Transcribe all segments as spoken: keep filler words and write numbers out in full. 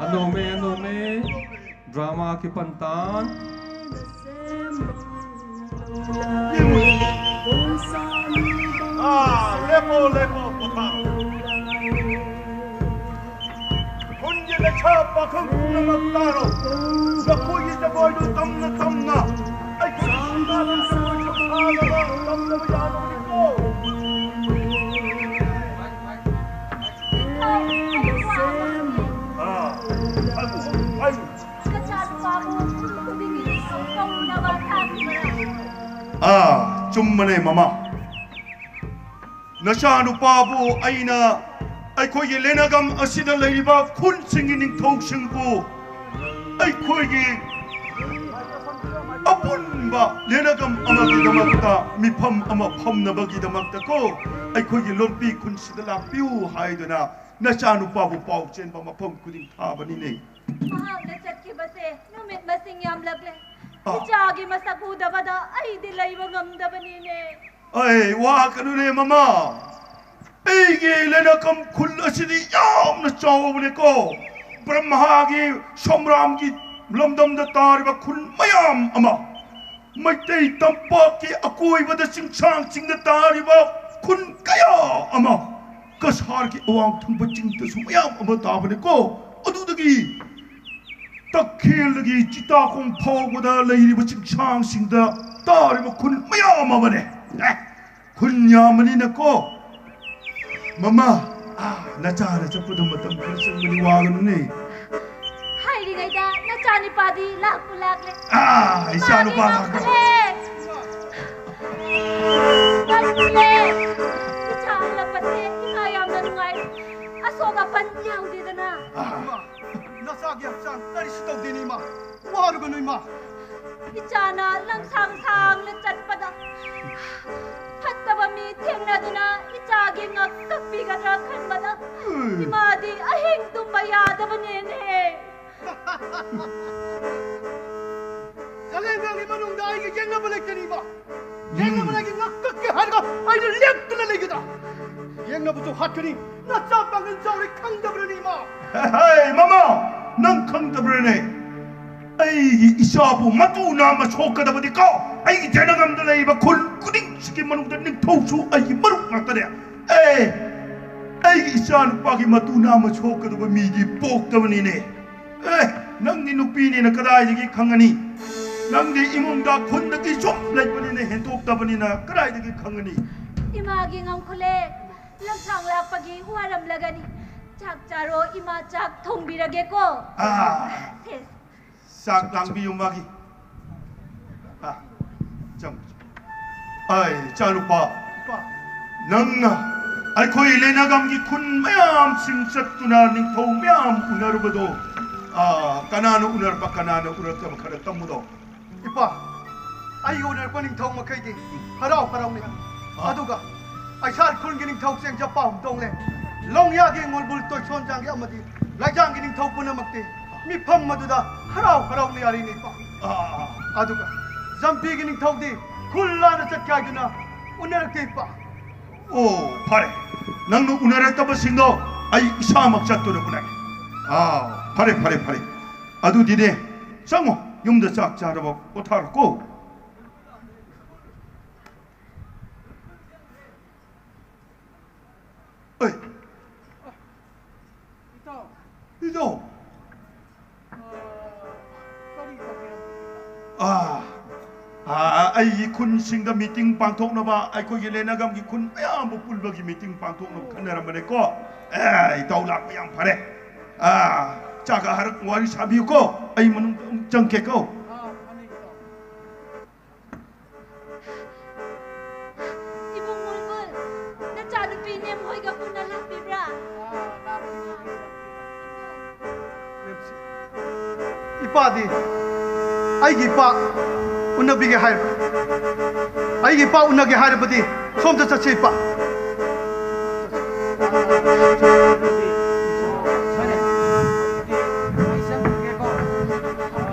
Anome, anome. Drama kipan tan. ꯑꯥ, ꯂꯦꯞꯄꯣ, ꯂꯦꯞꯄꯣ, ꯄꯣꯊꯥꯔꯣ꯫ ꯈꯨꯟꯒꯤ ꯂꯩꯁꯥ ꯄꯥꯈꯪ ꯄꯨꯝꯅꯃꯛ ꯇꯥꯔꯣ꯫ ꯅꯈꯣꯏꯒꯤ ꯖꯒꯣꯏꯗꯨ ꯇꯝꯅ ꯇꯝꯅ ꯑꯩꯈꯣꯏꯒꯤ ꯁꯨꯡꯗꯥꯗ ꯖꯒꯣꯏꯁꯨ ꯁꯥꯗꯕ ꯇꯝꯗꯕ ꯌꯥꯗꯕꯅꯤꯀꯣ꯫ ꯑꯥ, ꯍꯥꯏꯌꯨ, ꯍꯥꯏꯌꯨ꯫ ꯅꯆꯥꯅꯨꯄꯥꯕꯨ ꯈꯨꯟ ꯈꯨꯗꯤꯡꯒꯤ ꯀꯧꯅꯕ ꯊꯥꯈꯤꯕꯔꯥ? ꯑꯥ, ꯆꯨꯝꯕꯅꯦ ꯃꯃꯥ꯫ ꯅꯆꯥꯅꯨꯄꯥꯕꯨ ꯑꯩꯅ ꯑꯩꯈꯣꯏꯒꯤ ꯂꯦꯅꯒꯝ ꯑꯁꯤꯗ ꯂꯩꯔꯤꯕ ꯈꯨꯟꯁꯤꯡꯒꯤ ꯅꯤꯡꯊꯧꯁꯤꯡꯕꯨ ꯑꯩꯈꯣꯏꯒꯤ ꯑꯄꯨꯟꯕ ꯂꯦꯅꯒꯝ ꯑꯃꯒꯤꯗꯃꯛꯇ ꯃꯤꯐꯝ ꯑꯃ ꯐꯝꯅꯕꯒꯤꯗꯃꯛꯇꯀꯣ, ꯑꯩꯈꯣꯏꯒꯤ ꯂꯣꯟꯄꯤ ꯈꯨꯟꯁꯤꯗ ꯂꯥꯛꯄꯤꯌꯨ ꯍꯥꯏꯗꯨꯅ ꯅꯆꯥꯅꯨꯄꯥꯕꯨ ꯄꯥꯎ ꯆꯦꯟꯕ ꯃꯐꯝ ꯈꯨꯗꯤꯡ ꯊꯥꯕꯅꯤꯅꯦ꯫ ꯃꯍꯥꯛꯅ ꯆꯠꯈꯤꯕꯁꯦ ꯅꯨꯃꯤꯠ ꯃꯁꯤꯡ ꯌꯥꯝꯂꯛꯂꯦ꯫ ꯑꯥ꯫ ꯏꯆꯥꯒꯤ ꯃꯁꯛ ꯎꯗꯕꯗ ꯑꯩꯗꯤ ꯂꯩꯕ ꯉꯝꯗꯕꯅꯤꯅꯦ꯫ ꯑꯩ ꯋꯥꯒꯅꯨꯅꯦ ꯃꯃꯥ, ꯑꯩꯒꯤ ꯂꯦꯅꯀꯝ ꯈꯨꯜ ꯑꯁꯤꯗꯤ ꯌꯥꯝꯅ ꯆꯥꯎꯕꯅꯦꯀꯣ꯫ ꯕ꯭ꯔꯍ꯭ꯃꯥꯒꯤ ꯁꯣꯝꯔꯥꯝꯒꯤ ꯂꯝꯗꯝꯗ ꯇꯥꯔꯤꯕ ꯈꯨꯜ ꯃꯌꯥꯝ ꯑꯃ, ꯃꯩꯇꯩ ꯇꯝꯄꯥꯛꯀꯤ ꯑꯀꯣꯏꯕꯗ ꯆꯤꯡꯁꯥꯡꯁꯤꯡꯗ ꯇꯥꯔꯤꯕ ꯈꯨꯟ ꯀꯌꯥ ꯑꯃ, ꯀꯁꯥꯔꯒꯤ ꯑꯋꯥꯡ ꯊꯪꯕ ꯆꯤꯡꯗꯁꯨ ꯃꯌꯥꯝ ꯑꯃ ꯇꯥꯕꯅꯦꯀꯣ꯫ ꯑꯗꯨꯗꯒꯤ ꯇꯈꯦꯜꯗꯒꯤ ꯆꯤꯇꯥꯈꯣꯡ ꯐꯥꯎꯕꯗ ꯂꯩꯔꯤꯕ ꯆꯤꯡꯁꯥꯡꯁꯤꯡꯗ ꯇꯥꯔꯤꯕ ꯈꯨꯟ ꯃꯌꯥꯝ ꯑꯃꯅꯦ꯫ ꯑꯦ, ꯈꯨꯟ ꯌꯥꯝꯕꯅꯤꯅꯀꯣ꯫ ꯃꯃꯥ, ꯑꯥ, ꯅꯆꯥꯅ ꯆꯠꯄꯗ ꯃꯇꯝ ꯈꯔ ꯆꯪꯕꯅꯤ, ꯋꯥꯒꯅꯨꯅꯦ꯫ ꯍꯥꯏꯔꯤꯉꯩꯗ ꯅꯆꯥꯅꯤꯄꯥꯗꯤ ꯂꯥꯛꯄꯨ ꯂꯥꯛꯂꯦ꯫ ꯑꯥ, ꯏꯆꯥꯅꯨꯄꯥ ꯂꯥꯛꯄ꯫ ꯂꯥꯛꯂꯦ꯫ ꯂꯥꯛꯂꯦ꯫ ꯏꯆꯥ ꯍꯜꯂꯛꯄꯁꯦ ꯏꯃꯥ ꯌꯥꯝꯅ ꯅꯨꯡꯉꯥꯏ꯫ ꯑꯁꯣꯛ ꯑꯄꯟ ꯌꯥꯎꯗꯦꯗꯅ꯫ ꯑꯥ꯫ ꯏꯃꯥ, ꯅꯆꯥꯒꯤ ꯍꯛꯆꯥꯡ ꯀꯔꯤꯁꯨ ꯇꯧꯗꯦꯅꯦ, ꯏꯃꯥ꯫ ꯋꯥꯔꯨꯒꯅꯨ, ꯏꯃꯥ꯫ ꯏꯆꯥꯅ ꯂꯝꯁꯥꯡ ꯁꯥꯡꯅ ꯆꯠꯄꯗ ꯐꯠꯇꯕ ꯃꯤ ꯊꯦꯡꯅꯗꯨꯅ ꯉꯛ ꯀꯛꯄꯤꯒꯗ꯭ꯔꯥ ꯈꯟꯕꯗ ꯎꯝ꯫ ꯏꯃꯥꯗꯤ ꯑꯍꯤꯡ ꯇꯨꯝꯕ ꯌꯥꯗꯕꯅꯦꯅꯦ꯫ ꯆꯂꯦꯟ ꯃꯦꯜꯒꯤ ꯃꯅꯨꯡꯗ ꯑꯩꯒ ꯌꯦꯡꯅꯕ ꯂꯩꯇꯅꯤ, ꯏꯃꯥ꯫ ꯌꯦꯡꯅꯕ ꯎꯝ꯫ ꯂꯩꯒꯦ ꯉꯛ ꯀꯛꯀꯦ ꯍꯥꯏꯔꯒ ꯑꯩꯅ ꯂꯦꯞꯇꯅ ꯂꯩꯒꯗ꯭ꯔꯥ? ꯌꯦꯡꯅꯕꯁꯨ ꯍꯥꯠꯀꯅꯤ꯫ ꯅꯆꯥ ꯄꯥꯡꯒꯜ ꯆꯥꯎꯔꯦ ꯈꯪꯗꯕ꯭ꯔꯅꯤ, ꯏꯃꯥ? ꯍꯦ, ꯃꯃꯥ, ꯅꯪ ꯈꯪꯗꯕ꯭ꯔꯅꯦ? ꯑꯩꯒꯤ ꯏꯆꯥꯕꯨ ꯃꯇꯨ ꯅꯥꯝꯃ ꯁꯣꯛꯀꯗꯕꯗꯤ ꯀꯣ, ꯑꯩꯒꯤ ꯖꯅꯒꯝꯗ ꯂꯩꯔꯤꯕ ꯈꯨꯜ ꯈꯨꯗꯤꯡꯁꯤꯒꯤ ꯃꯅꯨꯡꯗ ꯅꯤꯡꯊꯧꯁꯨ ꯑꯩꯒꯤ ꯃꯔꯨꯞ ꯉꯥꯛꯇꯅꯦ꯫ ꯑꯦ, ꯑꯩꯒꯤ ꯏꯆꯥ ꯅꯨꯄꯥꯒꯤ ꯃꯇꯨ ꯅꯥꯝꯃ ꯁꯣꯛꯀꯗꯕ ꯃꯤꯗꯤ ꯄꯣꯛꯇꯕꯅꯤꯅꯦ꯫ ꯑꯦ, ꯅꯪꯗꯤ ꯅꯨꯄꯤꯅꯦꯅ ꯀꯗꯥꯏꯗꯒꯤ ꯈꯪꯒꯅꯤ? ꯅꯪꯗꯤ ꯏꯃꯨꯡꯗ ꯈꯨꯟꯗꯒꯤ ꯁꯨꯝ ꯂꯩꯕꯅꯤꯅ ꯍꯦꯟꯗꯣꯛꯇꯕꯅꯤꯅ ꯀꯗꯥꯏꯗꯒꯤ ꯈꯪꯒꯅꯤ? ꯏꯃꯥꯒꯤ ꯉꯝꯈꯨꯂꯦ ꯂꯝꯁꯥꯡ ꯂꯥꯛꯄꯒꯤ ꯋꯥꯔꯝꯂꯒꯅꯤ꯫ ꯆꯥꯛ ꯆꯥꯔꯣ ꯏꯃꯥ, ꯆꯥꯛ ꯊꯣꯡꯕꯤꯔꯒꯦꯀꯣ꯫ ꯑꯥ, ꯁꯦ꯫ ꯆꯥꯛ ꯂꯥꯡꯕꯤꯌꯨ ꯃꯥꯒꯤ꯫ ꯑꯥ, ꯆꯪ꯫ ꯑꯩ ꯏꯆꯥꯅꯨꯄꯥ, ꯏꯄꯥ꯫ ꯅꯪꯅ ꯑꯩꯈꯣꯏ ꯂꯩꯅꯥꯒꯝꯒꯤ ꯈꯨꯟ ꯃꯌꯥꯝꯁꯤꯡ ꯆꯠꯇꯨꯅ ꯅꯤꯡꯊꯧ ꯃꯌꯥꯝ ꯎꯅꯔꯨꯕꯗꯣ, ꯑꯥ, ꯀꯅꯥꯅ ꯎꯅꯔꯛꯄ, ꯀꯅꯥꯅ ꯎꯅꯔꯛꯇꯕ ꯈꯔ ꯇꯝꯃꯨꯗꯣ꯫ ꯏꯄꯥ, ꯑꯩꯒ ꯎꯅꯔꯛꯄ ꯅꯤꯡꯊꯧ ꯃꯈꯩꯗꯤ ꯍꯔꯥꯎ ꯍꯔꯥꯎꯅ ꯌꯥꯅꯤ꯫ ꯑꯥ꯫ ꯑꯗꯨꯒ ꯑꯩꯁꯥꯜ ꯈꯨꯜꯒꯤ ꯅꯤꯡꯊꯧ ꯆꯦꯡꯖꯄꯥꯎ ꯇꯣꯡꯂꯦ, ꯂꯣꯡꯌꯥꯒꯤ ꯉꯣꯜꯕꯨꯜ ꯇꯣꯏꯁꯣꯟꯖꯥꯡꯒꯤ ꯑꯃꯗꯤ ꯂꯥꯏꯖꯥꯡꯒꯤ ꯅꯤꯡꯊꯧ ꯄꯨꯝꯅꯃꯛꯇꯤ ꯃꯤꯐꯝ ꯑꯗꯨꯗ ꯍꯔꯥꯎ ꯍꯔꯥꯎꯅ ꯌꯥꯔꯤꯅꯤ, ꯏꯄꯥ꯫ ꯑꯥ꯫ ꯑꯗꯨꯒ ꯖꯝꯄꯤꯒꯤ ꯅꯤꯡꯊꯧꯗꯤ ꯈꯨꯜ ꯂꯥꯟꯅ ꯆꯠꯈꯤ ꯍꯥꯏꯗꯨꯅ ꯎꯅꯔꯛꯇꯦ, ꯏꯄꯥ꯫ ꯑꯣ, ꯐꯔꯦ꯫ ꯅꯪꯅ ꯎꯅꯔꯛꯇꯕꯁꯤꯡꯗꯣ ꯑꯩ ꯏꯁꯥꯃꯛ ꯆꯠꯇꯨꯅ ꯎꯅꯒꯦ꯫ ꯑꯥ, ꯐꯔꯦ, ꯐꯔꯦ, ꯐꯔꯦ꯫ ꯑꯗꯨꯗꯤꯅꯦ, ꯆꯪꯉꯣ, ꯌꯨꯝꯗ ꯆꯥꯛ ꯆꯥꯔꯕ ꯄꯣꯊꯥꯔꯣꯀꯣ꯫ ꯑꯩ, ꯏꯇꯥꯎ꯫ ꯏꯇꯥꯎ꯫ ꯑ, ꯀꯔꯤ ꯇꯧꯕꯤꯔꯝꯕꯅꯣ? ꯑꯥ, ꯑꯥ, ꯑꯩꯒꯤ ꯈꯨꯟꯁꯤꯡꯗ ꯃꯤꯇꯤꯡ ꯄꯥꯡꯊꯣꯛꯅꯕ, ꯑꯩꯈꯣꯏꯒꯤ ꯂꯦꯅꯒꯝꯒꯤ ꯈꯨꯟ ꯃꯌꯥꯝꯕꯨ ꯄꯨꯟꯕꯒꯤ ꯃꯤꯇꯤꯡ ꯄꯥꯡꯊꯣꯛꯅꯕ ꯈꯟꯅꯔꯝꯕꯅꯦꯀꯣ꯫ ꯑꯦ, ꯏꯇꯥꯎ ꯂꯥꯛꯄ ꯌꯥꯝ ꯐꯔꯦ꯫ ꯑꯥ, ꯆꯥꯒ ꯍꯥꯔꯛ ꯋꯥꯔꯤ ꯁꯥꯕꯤꯌꯨꯀꯣ, ꯑꯩ ꯃꯅꯨꯡꯗ ꯑꯃꯨꯛ ꯆꯪꯒꯦꯀꯣ꯫ ꯑꯥ, ꯐꯅꯤ, ꯏꯇꯥꯎ꯫ ꯏꯕꯨꯡ ꯃꯨꯜꯃꯨꯜ, ꯅꯆꯥꯅꯨꯄꯤ ꯅꯦꯝꯍꯣꯏꯒ ꯄꯨꯟꯅ ꯂꯥꯛꯄꯤꯕ꯭ꯔꯥ? ꯏꯄꯥꯗꯤ ꯑꯩꯒꯤ ꯏꯄꯥ ꯎꯅꯕꯤꯒꯦ ꯍꯥꯏꯔꯕ? ꯑꯩꯒꯤ ꯏꯄꯥ ꯎꯅꯒꯦ ꯍꯥꯏꯔꯕꯗꯤ ꯁꯣꯝꯗ ꯆꯠꯁꯤ, ꯏꯄꯥ꯫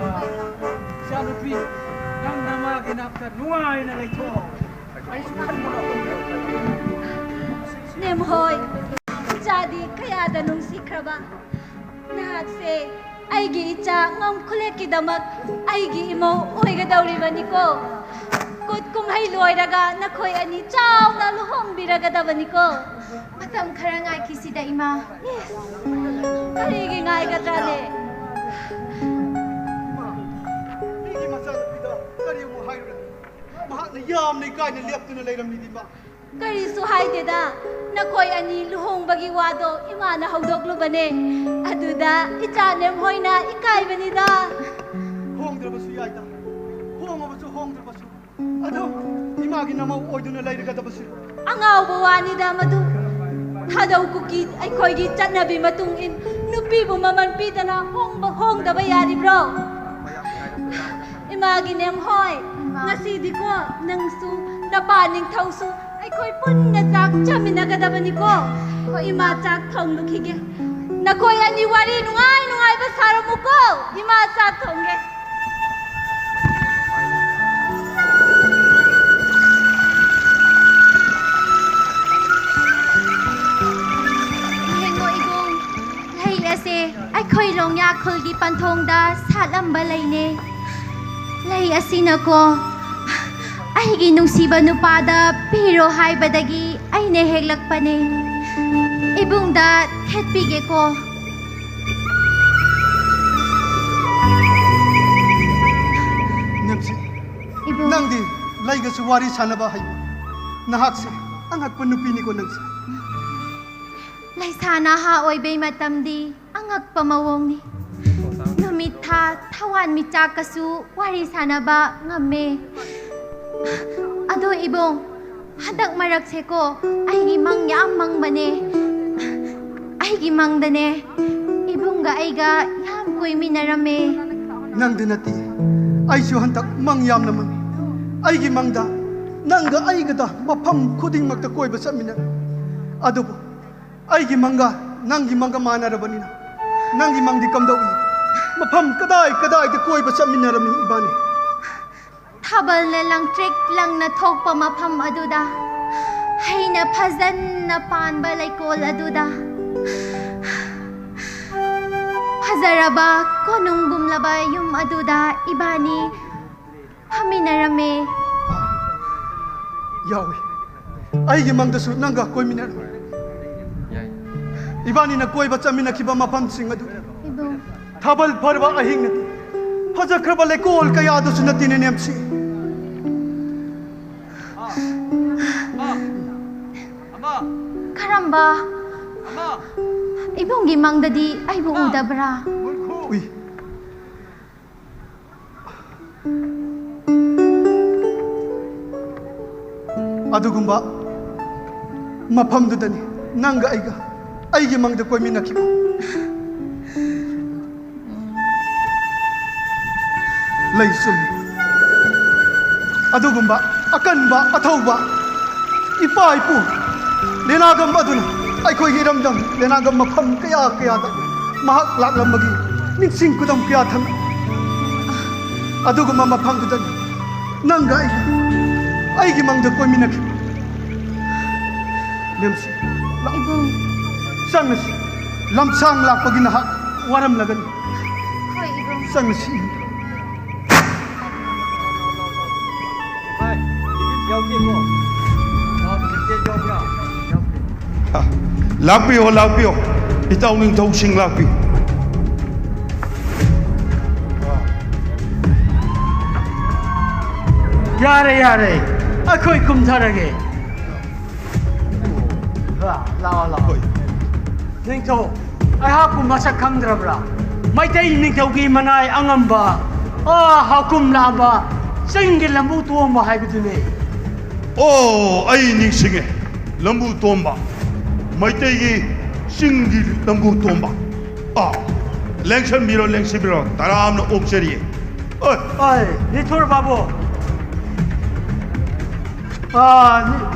ꯍꯣꯏ, ꯏꯆꯥꯗꯤ ꯀꯌꯥꯗ ꯅꯨꯡꯁꯤꯈ꯭ꯔꯕ꯫ ꯅꯍꯥꯛꯁꯦ ꯑꯩꯒꯤ ꯏꯆꯥ ꯉꯝꯈꯨꯂꯦꯛꯀꯤꯗꯃꯛ ꯑꯩꯒꯤ ꯏꯃꯧ ꯑꯣꯏꯒꯗꯧꯔꯤꯕꯅꯤꯀꯣ꯫ ꯀꯨꯠ ꯀꯨꯝꯍꯩ ꯂꯣꯏꯔꯒ ꯅꯈꯣꯏ ꯑꯅꯤ ꯆꯥꯎꯅ ꯂꯨꯍꯣꯡꯕꯤꯔꯒꯗꯕꯅꯤꯀꯣ꯫ ꯃꯇꯝ ꯈꯔ ꯉꯥꯏꯈꯤꯁꯤꯗ, ꯏꯃꯥ꯫ ꯀꯔꯤꯒꯤ ꯉꯥꯏꯒꯗ꯭ꯔꯥꯅꯦ? ꯃꯤꯒꯤ ꯃꯆꯥꯅꯨꯄꯤꯗ ꯀꯔꯤ ꯑꯃꯨꯛ ꯍꯥꯏꯔꯨꯔꯅꯤ? ꯃꯍꯥꯛꯅ ꯌꯥꯝꯅ ꯏꯀꯥꯏꯅ ꯂꯦꯞꯇꯨꯅ ꯂꯩꯔꯝꯃꯤꯗꯤ, ꯏꯃꯥ꯫ ꯀꯔꯤꯁꯨ ꯍꯥꯏꯗꯦꯗ꯫ ꯅꯈꯣꯏ ꯑꯅꯤ ꯂꯨꯍꯣꯡꯕꯒꯤ ꯋꯥꯗꯣ ꯏꯃꯥꯅ ꯍꯧꯗꯣꯛꯂꯨꯕꯅꯦ꯫ ꯑꯗꯨꯗ ꯏꯆꯥ ꯅꯦꯝꯍꯣꯏꯅ ꯏꯀꯥꯏꯕꯅꯤꯗ꯫ ꯍꯣꯡꯗ꯭ꯔꯕꯁꯨ ꯌꯥꯏꯗ꯫ ꯍꯣꯡꯉꯕꯁꯨ ꯍꯣꯡꯗ꯭ꯔꯕꯁꯨ ꯑꯗꯨꯝ ꯏꯃꯥꯒꯤ ꯅꯃꯧ ꯑꯣꯏꯗꯨꯅ ꯂꯩꯔꯒꯗꯕꯁꯤ꯫ ꯑꯉꯥꯎꯕ ꯋꯥꯅꯤꯗ ꯃꯗꯨ꯫ ꯊꯥꯗꯧ ꯀꯨꯀꯤ ꯑꯩꯈꯣꯏꯒꯤ ꯆꯠꯅꯕꯤ ꯃꯇꯨꯡ ꯏꯟ ꯅꯨꯄꯤꯕꯨ ꯃꯃꯜ ꯄꯤꯗꯅ ꯍꯣꯡꯕ ꯍꯣꯡꯗꯕ ꯌꯥꯔꯤꯕ꯭ꯔꯣ? ꯏꯃꯥꯒꯤ ꯅꯦꯝꯍꯣꯏ, ꯉꯁꯤꯗꯤꯀꯣ ꯅꯪꯁꯨ ꯅꯄꯥ ꯅꯤꯡꯊꯧꯁꯨ ꯑꯩꯈꯣꯏ ꯄꯨꯟꯅ ꯆꯥꯛ ꯆꯥꯃꯤꯟꯅꯒꯗꯕꯅꯤꯀꯣ꯫ ꯏꯃꯥ ꯆꯥꯛ ꯊꯣꯡꯂꯨꯈꯤꯒꯦ꯫ ꯅꯈꯣꯏ ꯑꯅꯤ ꯋꯥꯔꯤ ꯅꯨꯡꯉꯥꯏ ꯅꯨꯡꯉꯥꯏꯕ ꯁꯥꯔꯝꯃꯨꯀꯣ꯫ ꯏꯃꯥ ꯆꯥꯛ ꯊꯣꯡꯒꯦ꯫ ꯌꯦꯡꯉꯣ ꯏꯕꯨꯡ, ꯂꯩ ꯑꯁꯦ ꯑꯩꯈꯣꯏ ꯂꯣꯡꯌꯥ ꯈꯨꯜꯒꯤ ꯄꯟꯊꯣꯡꯗ ꯁꯥꯠꯂꯝꯕ ꯂꯩꯅꯦ꯫ ꯂꯩ ꯑꯁꯤꯅꯀꯣ ꯑꯩꯒꯤ ꯅꯨꯡꯁꯤꯕ ꯅꯨꯄꯥꯗ ꯄꯤꯔꯣ ꯍꯥꯏꯕꯗꯒꯤ ꯑꯩꯅ ꯍꯦꯛꯂꯛꯄꯅꯦ꯫ ꯏꯕꯨꯡꯗ ꯊꯦꯠꯄꯤꯒꯦꯀꯣ꯫ ꯅꯦꯝꯆꯤ, ꯏꯕꯨꯡ꯫ ꯅꯪꯗꯤ ꯂꯩꯒꯁꯨ ꯋꯥꯔꯤ ꯁꯥꯟꯅꯕ ꯍꯩꯕ꯫ ꯅꯍꯥꯛꯁꯦ ꯑꯉꯛꯄ ꯅꯨꯄꯤꯅꯤꯀꯣ ꯅꯪꯁꯦ꯫ ꯂꯩꯁꯥ ꯅꯍꯥ ꯑꯣꯏꯕꯩ ꯃꯇꯝꯗꯤ ꯑꯉꯛꯄ ꯃꯑꯣꯡꯅꯤ꯫ ꯅꯨꯃꯤꯠ ꯊꯥ ꯊꯋꯥꯟꯃꯤꯆꯥꯛꯀꯁꯨ ꯋꯥꯔꯤ ꯁꯥꯟꯅꯕ ꯉꯝꯃꯦ꯫ ꯑꯗꯣ ꯏꯕꯨꯡ, ꯍꯟꯗꯛ ꯃꯔꯛꯁꯦꯀꯣ ꯑꯩꯒꯤ ꯃꯪ ꯌꯥꯝ ꯃꯪꯕꯅꯦ꯫ ꯑꯩꯒꯤ ꯃꯪꯗꯅꯦ ꯏꯕꯨꯡꯒ ꯑꯩꯒ ꯌꯥꯝ ꯀꯣꯏꯃꯤꯟꯅꯔꯝꯃꯦ꯫ ꯅꯪꯗ ꯅꯠꯇꯦ, ꯑꯩꯁꯨ ꯍꯟꯗꯛ ꯃꯪ ꯌꯥꯝꯅ ꯃꯪꯉꯤ꯫ ꯑꯩꯒꯤ ꯃꯪꯗ ꯅꯪꯒ ꯑꯩꯒꯗ ꯃꯐꯝ ꯈꯨꯗꯤꯡꯃꯛꯇ ꯀꯣꯏꯕ ꯆꯠꯃꯤꯟꯅꯔꯦ꯫ ꯑꯗꯨꯕꯨ ꯑꯩꯒꯤ ꯃꯪꯒ ꯅꯪꯒꯤ ꯃꯪꯒ ꯃꯥꯟꯅꯔꯕꯅꯤꯅ, ꯅꯪꯒꯤ ꯃꯪꯗꯤ ꯀꯝꯗꯧꯏ? ꯃꯐꯝ ꯀꯗꯥꯏ ꯀꯗꯥꯏꯗ ꯀꯣꯏꯕ ꯆꯠꯃꯤꯟꯅꯔꯝꯃꯤ ꯏꯕꯥꯅꯤ? ꯊꯥꯕꯜꯅ ꯂꯪꯇ꯭ꯔꯤꯛ ꯂꯪꯅ ꯊꯣꯛꯄ ꯃꯐꯝ ꯑꯗꯨꯗ ꯍꯩꯅ ꯐꯖꯅ ꯄꯥꯟꯕ ꯂꯩꯀꯣꯜ ꯑꯗꯨꯗ, ꯐꯖꯔꯕ ꯀꯣꯅꯨꯡꯒꯨꯝꯂꯕ ꯌꯨꯝ ꯑꯗꯨꯗ ꯏꯕꯥꯅꯤ ꯐꯝꯃꯤꯟꯅꯔꯝꯃꯦ꯫ ꯌꯥꯎꯏ꯫ ꯑꯩꯒꯤ ꯃꯪꯗꯁꯨ ꯅꯪꯒ ꯀꯣꯏꯃꯤꯟꯅꯔꯝꯃꯤ꯫ ꯏꯕꯥꯅꯤꯅ ꯀꯣꯏꯕ ꯆꯠꯃꯤꯟꯅꯈꯤꯕ ꯃꯐꯝꯁꯤꯡ ꯑꯗꯨ ꯏꯕꯨꯡ꯫ ꯊꯥꯕꯜ ꯐꯔꯕ ꯑꯍꯤꯡ ꯅꯠꯇꯦ, ꯐꯖꯈ꯭ꯔꯕ ꯂꯩꯀꯣꯜ ꯀꯌꯥꯗꯨꯁꯨ ꯅꯠꯇꯦꯅꯦ ꯅꯦꯝꯁꯤ꯫ ꯀꯔꯝꯕ? ꯏꯕꯨꯡꯒꯤ ꯃꯪꯗꯗꯤ ꯑꯩꯕꯨ ꯎꯗꯕ꯭ꯔꯥ? ꯎꯏ꯫ ꯑꯗꯨꯒꯨꯝꯕ ꯃꯐꯝꯗꯨꯗꯅꯤ ꯅꯪꯒ ꯑꯩꯒ ꯑꯩꯒꯤ ꯃꯪꯗ ꯀꯣꯏꯃꯤꯟꯅꯈꯤꯕ꯫ ꯂꯩ ꯆꯨꯝꯃꯤ꯫ ꯑꯗꯨꯒꯨꯝꯕ ꯑꯀꯟꯕ ꯑꯊꯧꯕ ꯏꯄꯥ ꯏꯄꯨ ꯂꯦꯅꯥꯒꯝ ꯑꯗꯨꯅ ꯑꯩꯈꯣꯏꯒꯤ ꯏꯔꯝꯗꯝ ꯂꯦꯅꯥꯒꯝ ꯃꯐꯝ ꯀꯌꯥ ꯀꯌꯥꯗ ꯃꯍꯥꯛ ꯂꯥꯛꯂꯝꯕꯒꯤ ꯅꯤꯡꯁꯤꯡ ꯈꯨꯗꯝ ꯀꯌꯥ ꯊꯝꯃꯤ꯫ ꯑꯗꯨꯒꯨꯝꯕ ꯃꯐꯝꯗꯨꯗꯅꯤ ꯅꯪꯒ ꯑꯩꯒ ꯑꯩꯒꯤ ꯃꯪꯗ ꯀꯣꯏꯃꯤꯟꯅꯈꯤꯕ꯫ ꯅꯦꯝꯁꯤ, ꯂꯥꯛ-, ꯏꯕꯨꯡ꯫ ꯆꯪꯉꯁꯤ꯫ ꯂꯝꯁꯥꯡ ꯂꯥꯛꯄꯒꯤ ꯅꯍꯥꯛ ꯋꯥꯔꯝꯂꯒꯅꯤ꯫ ꯍꯣꯏ ꯏꯕꯨꯡ꯫ ꯆꯪꯉꯁꯤ꯫ ꯂꯥꯛꯄꯤꯌꯣ, ꯂꯥꯛꯄꯤꯌꯣ꯫ ꯏꯇꯥꯎ ꯅꯤꯡꯊꯧꯁꯤꯡ ꯂꯥꯛꯄꯤꯌꯨ꯫ ꯌꯥꯔꯦ, ꯌꯥꯔꯦ꯫ ꯑꯩꯈꯣꯏ ꯀꯨꯝꯊꯔꯒꯦ꯫ ꯂꯥꯛꯑꯣ, ꯂꯥꯛꯑꯣ꯫ ꯅꯤꯡꯊꯧ, ꯑꯩꯍꯥꯛꯄꯨ ꯃꯁꯛ ꯈꯪꯗ꯭ꯔꯕ꯭ꯔꯥ? ꯃꯩꯇꯩ ꯅꯤꯡꯊꯧꯒꯤ ꯃꯅꯥꯏ ꯑꯉꯝꯕ, ꯑꯥ ꯍꯥꯎꯀꯨꯝ ꯂꯥꯛꯑꯝꯕ ꯆꯤꯡꯒꯤ ꯂꯝꯕꯨ ꯇꯣꯡꯕ ꯍꯥꯏꯕꯗꯨꯅꯤ꯫ ꯑꯣ, ꯑꯩ ꯅꯤꯡꯁꯤꯡꯉꯦ꯫ ꯂꯝꯕꯨ ꯇꯣꯝꯕ꯫ ꯃꯩꯇꯩꯒꯤ ꯆꯤꯡꯒꯤ ꯂꯝꯕꯨ ꯇꯣꯝꯕ꯫ ꯑꯥ, ꯂꯦꯡꯁꯟꯕꯤꯔꯣ, ꯂꯦꯡꯁꯟꯕꯤꯔꯣ꯫ ꯇꯔꯥꯝꯅ ꯑꯣꯛꯆꯔꯤꯌꯦ꯫ ꯑꯣꯏ꯫ ꯑꯣꯏ, ꯔꯤꯊꯨꯔ ꯕꯥꯕꯨ꯫ ꯑꯥ,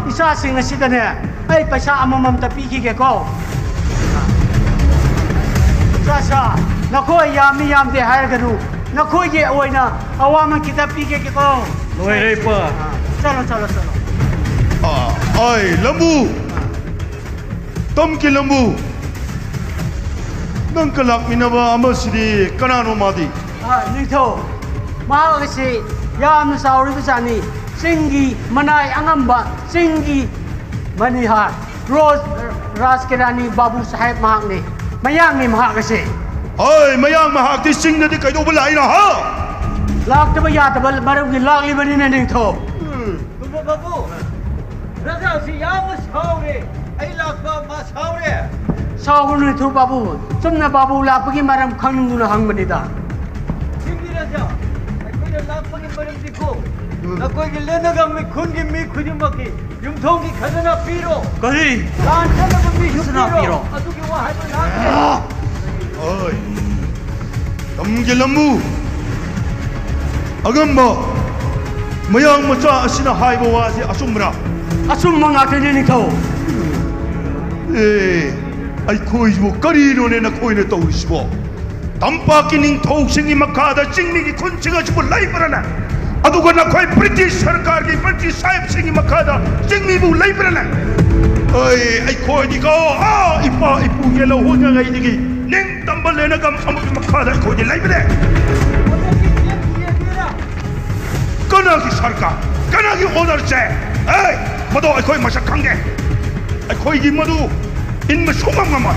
ꯏꯆꯥꯁꯤꯡ ꯑꯁꯤꯗꯅꯦ, ꯑꯩ ꯄꯩꯁꯥ ꯑꯃꯃꯝꯇ ꯄꯤꯈꯤꯒꯦꯀꯣ꯫ ꯏꯆꯥꯁꯥ, ꯅꯈꯣꯏ ꯌꯥꯝꯃꯤ ꯌꯥꯝꯗꯦ ꯍꯥꯏꯔꯒꯅꯨ, ꯅꯈꯣꯏꯒꯤ ꯑꯣꯏꯅ ꯑꯋꯥꯃꯟ ꯈꯤꯇ ꯄꯤꯒꯦꯀꯣ꯫ ꯂꯣꯏꯔꯦ, ꯏꯄꯥ꯫ ꯆꯠꯂꯣ, ꯆꯠꯂꯣ, ꯆꯠꯂꯣ꯫ ꯑꯥ, ꯑꯩ ꯂꯝꯕꯨ, ꯇꯝꯀꯤ ꯂꯝꯕꯨ, ꯅꯪꯒ ꯂꯥꯛꯃꯤꯟꯅꯕ ꯑꯃꯁꯤꯗꯤ ꯀꯅꯥꯅꯣ ꯃꯥꯗꯤ? ꯑ, ꯅꯤꯡꯊꯧ, ꯃꯍꯥꯛ ꯑꯁꯤ ꯌꯥꯝꯅ ꯆꯥꯎꯔꯤꯕ ꯖꯥꯠꯅꯤ꯫ ꯆꯤꯡꯒꯤ ꯃꯅꯥꯏ ꯑꯉꯝꯕ, ꯆꯤꯡꯒꯤ ꯃꯅꯤꯍꯥꯔ, ꯔꯣꯖ, ꯔꯥꯖꯀꯤ ꯔꯥꯅꯤ ꯕꯥꯕꯨ ꯁꯥꯍꯦꯕ ꯃꯍꯥꯛꯅꯤ꯫ ꯃꯌꯥꯡꯅꯤ ꯃꯍꯥꯛ ꯑꯁꯤ꯫ ꯍꯣꯏ, ꯃꯌꯥꯡ ꯃꯍꯥꯛꯇꯤ ꯆꯤꯡꯗꯗꯤ ꯀꯩꯗꯧꯕ ꯂꯥꯛꯏꯅꯣ, ꯍꯥ? ꯂꯥꯛꯇꯕ ꯌꯥꯗꯕ ꯃꯔꯝꯒꯤ ꯂꯥꯛꯂꯤꯕꯅꯤꯅꯦ, ꯅꯤꯡꯊꯧ꯫ ꯎꯝ꯫ ꯇꯨꯝꯕ ꯕꯥꯕꯨ, ꯔꯥꯖꯥꯁꯤ ꯌꯥꯝꯅ ꯁꯥꯎꯔꯦ꯫ ꯑꯩ ꯂꯥꯛꯄ ꯃꯥ ꯁꯥꯎꯔꯦ꯫ ꯁꯥꯎꯒꯅꯨ ꯅꯤꯡꯊꯧ ꯕꯥꯕꯨ, ꯆꯨꯝꯅ ꯕꯥꯕꯨ ꯂꯥꯛꯄꯒꯤ ꯃꯔꯝ ꯈꯪꯅꯤꯡꯗꯨꯅ ꯍꯪꯕꯅꯤꯗ꯫ ꯆꯤꯡꯒꯤ ꯔꯥꯖꯥ, ꯑꯩꯈꯣꯏꯅ ꯂꯥꯛꯄꯒꯤ ꯃꯔꯝꯗꯤꯀꯣ, ꯎꯝ꯫ ꯅꯈꯣꯏꯒꯤ ꯂꯦꯅꯒꯝ ꯃꯤꯈꯨꯟꯒꯤ ꯃꯤ ꯈꯨꯗꯤꯡꯃꯛꯀꯤ ꯌꯨꯝꯊꯣꯡꯒꯤ ꯈꯖꯅꯥ ꯄꯤꯔꯣ꯫ ꯀꯔꯤ? ꯂꯥꯟ ꯆꯠꯅꯕ ꯃꯤ ꯈꯖꯅꯥ ꯌꯨꯝ ꯄꯤꯔꯣ꯫ ꯄꯤꯔꯣ꯫ ꯑꯗꯨꯒꯤ ꯋꯥ ꯍꯥꯏꯕ ꯂꯥꯟꯗꯦ꯫ ꯑꯥ! ꯍꯣꯏ꯫ ꯇꯝꯒꯦ ꯂꯝꯃꯨ꯫ ꯑꯉꯝꯕ ꯃꯌꯥꯡ ꯃꯆꯥ ꯑꯁꯤꯅ ꯍꯥꯏꯕ ꯋꯥꯁꯤ ꯑꯆꯨꯝꯕ꯭ꯔꯥ? ꯑꯆꯨꯝꯕ ꯉꯥꯛꯇꯅꯤ, ꯅꯤꯡꯊꯧ꯫ ꯑꯦ, ꯑꯩꯈꯣꯏꯕꯨ ꯀꯔꯤꯅꯣꯅꯦ ꯅꯈꯣꯏꯅ ꯇꯧꯔꯤꯁꯤꯕꯣ? ꯇꯝꯄꯥꯛꯀꯤ ꯅꯤꯡꯊꯧꯁꯤꯡꯒꯤ ꯃꯈꯥꯗ ꯆꯤꯡꯃꯤꯒꯤ ꯈꯨꯟꯁꯤꯡ ꯑꯁꯤꯕꯨ ꯂꯩꯕ꯭ꯔꯥꯅꯦ? ꯑꯗꯨꯒ ꯅꯈꯣꯏ ꯕ꯭ꯔꯤꯇꯤꯁ ꯁꯔꯀꯥꯔꯒꯤ, ꯕ꯭ꯔꯤꯇꯤꯁ ꯁꯥꯍꯦꯕꯁꯤꯡꯒꯤ ꯃꯈꯥꯗ ꯆꯤꯡꯃꯤꯕꯨ ꯂꯩꯕ꯭ꯔꯥꯅꯦ? ꯑꯩ, ꯑꯩꯈꯣꯏꯗꯤꯀꯣ, ꯑꯥ, ꯏꯄꯥ ꯏꯄꯨꯒꯤ ꯂꯧꯍꯣꯟꯉꯩꯗꯒꯤ ꯅꯤꯡꯇꯝꯕ ꯂꯦꯅꯒꯝ ꯑꯃꯒꯤ ꯃꯈꯥꯗ ꯑꯩꯈꯣꯏꯗꯤ ꯂꯩꯕꯅꯦ꯫ ꯀꯅꯥꯒꯤ ꯁꯔꯀꯥꯔ? ꯀꯅꯥꯒꯤ ꯑꯣꯅꯔꯁꯦ? ꯑꯦ, ꯃꯗꯣ ꯑꯩꯈꯣꯏ ꯃꯁꯛ ꯈꯪꯗꯦ꯫ ꯑꯩꯈꯣꯏꯒꯤ ꯃꯗꯨ ꯏꯟꯕ ꯁꯨꯡꯉꯝ ꯉꯝꯃꯣꯏ꯫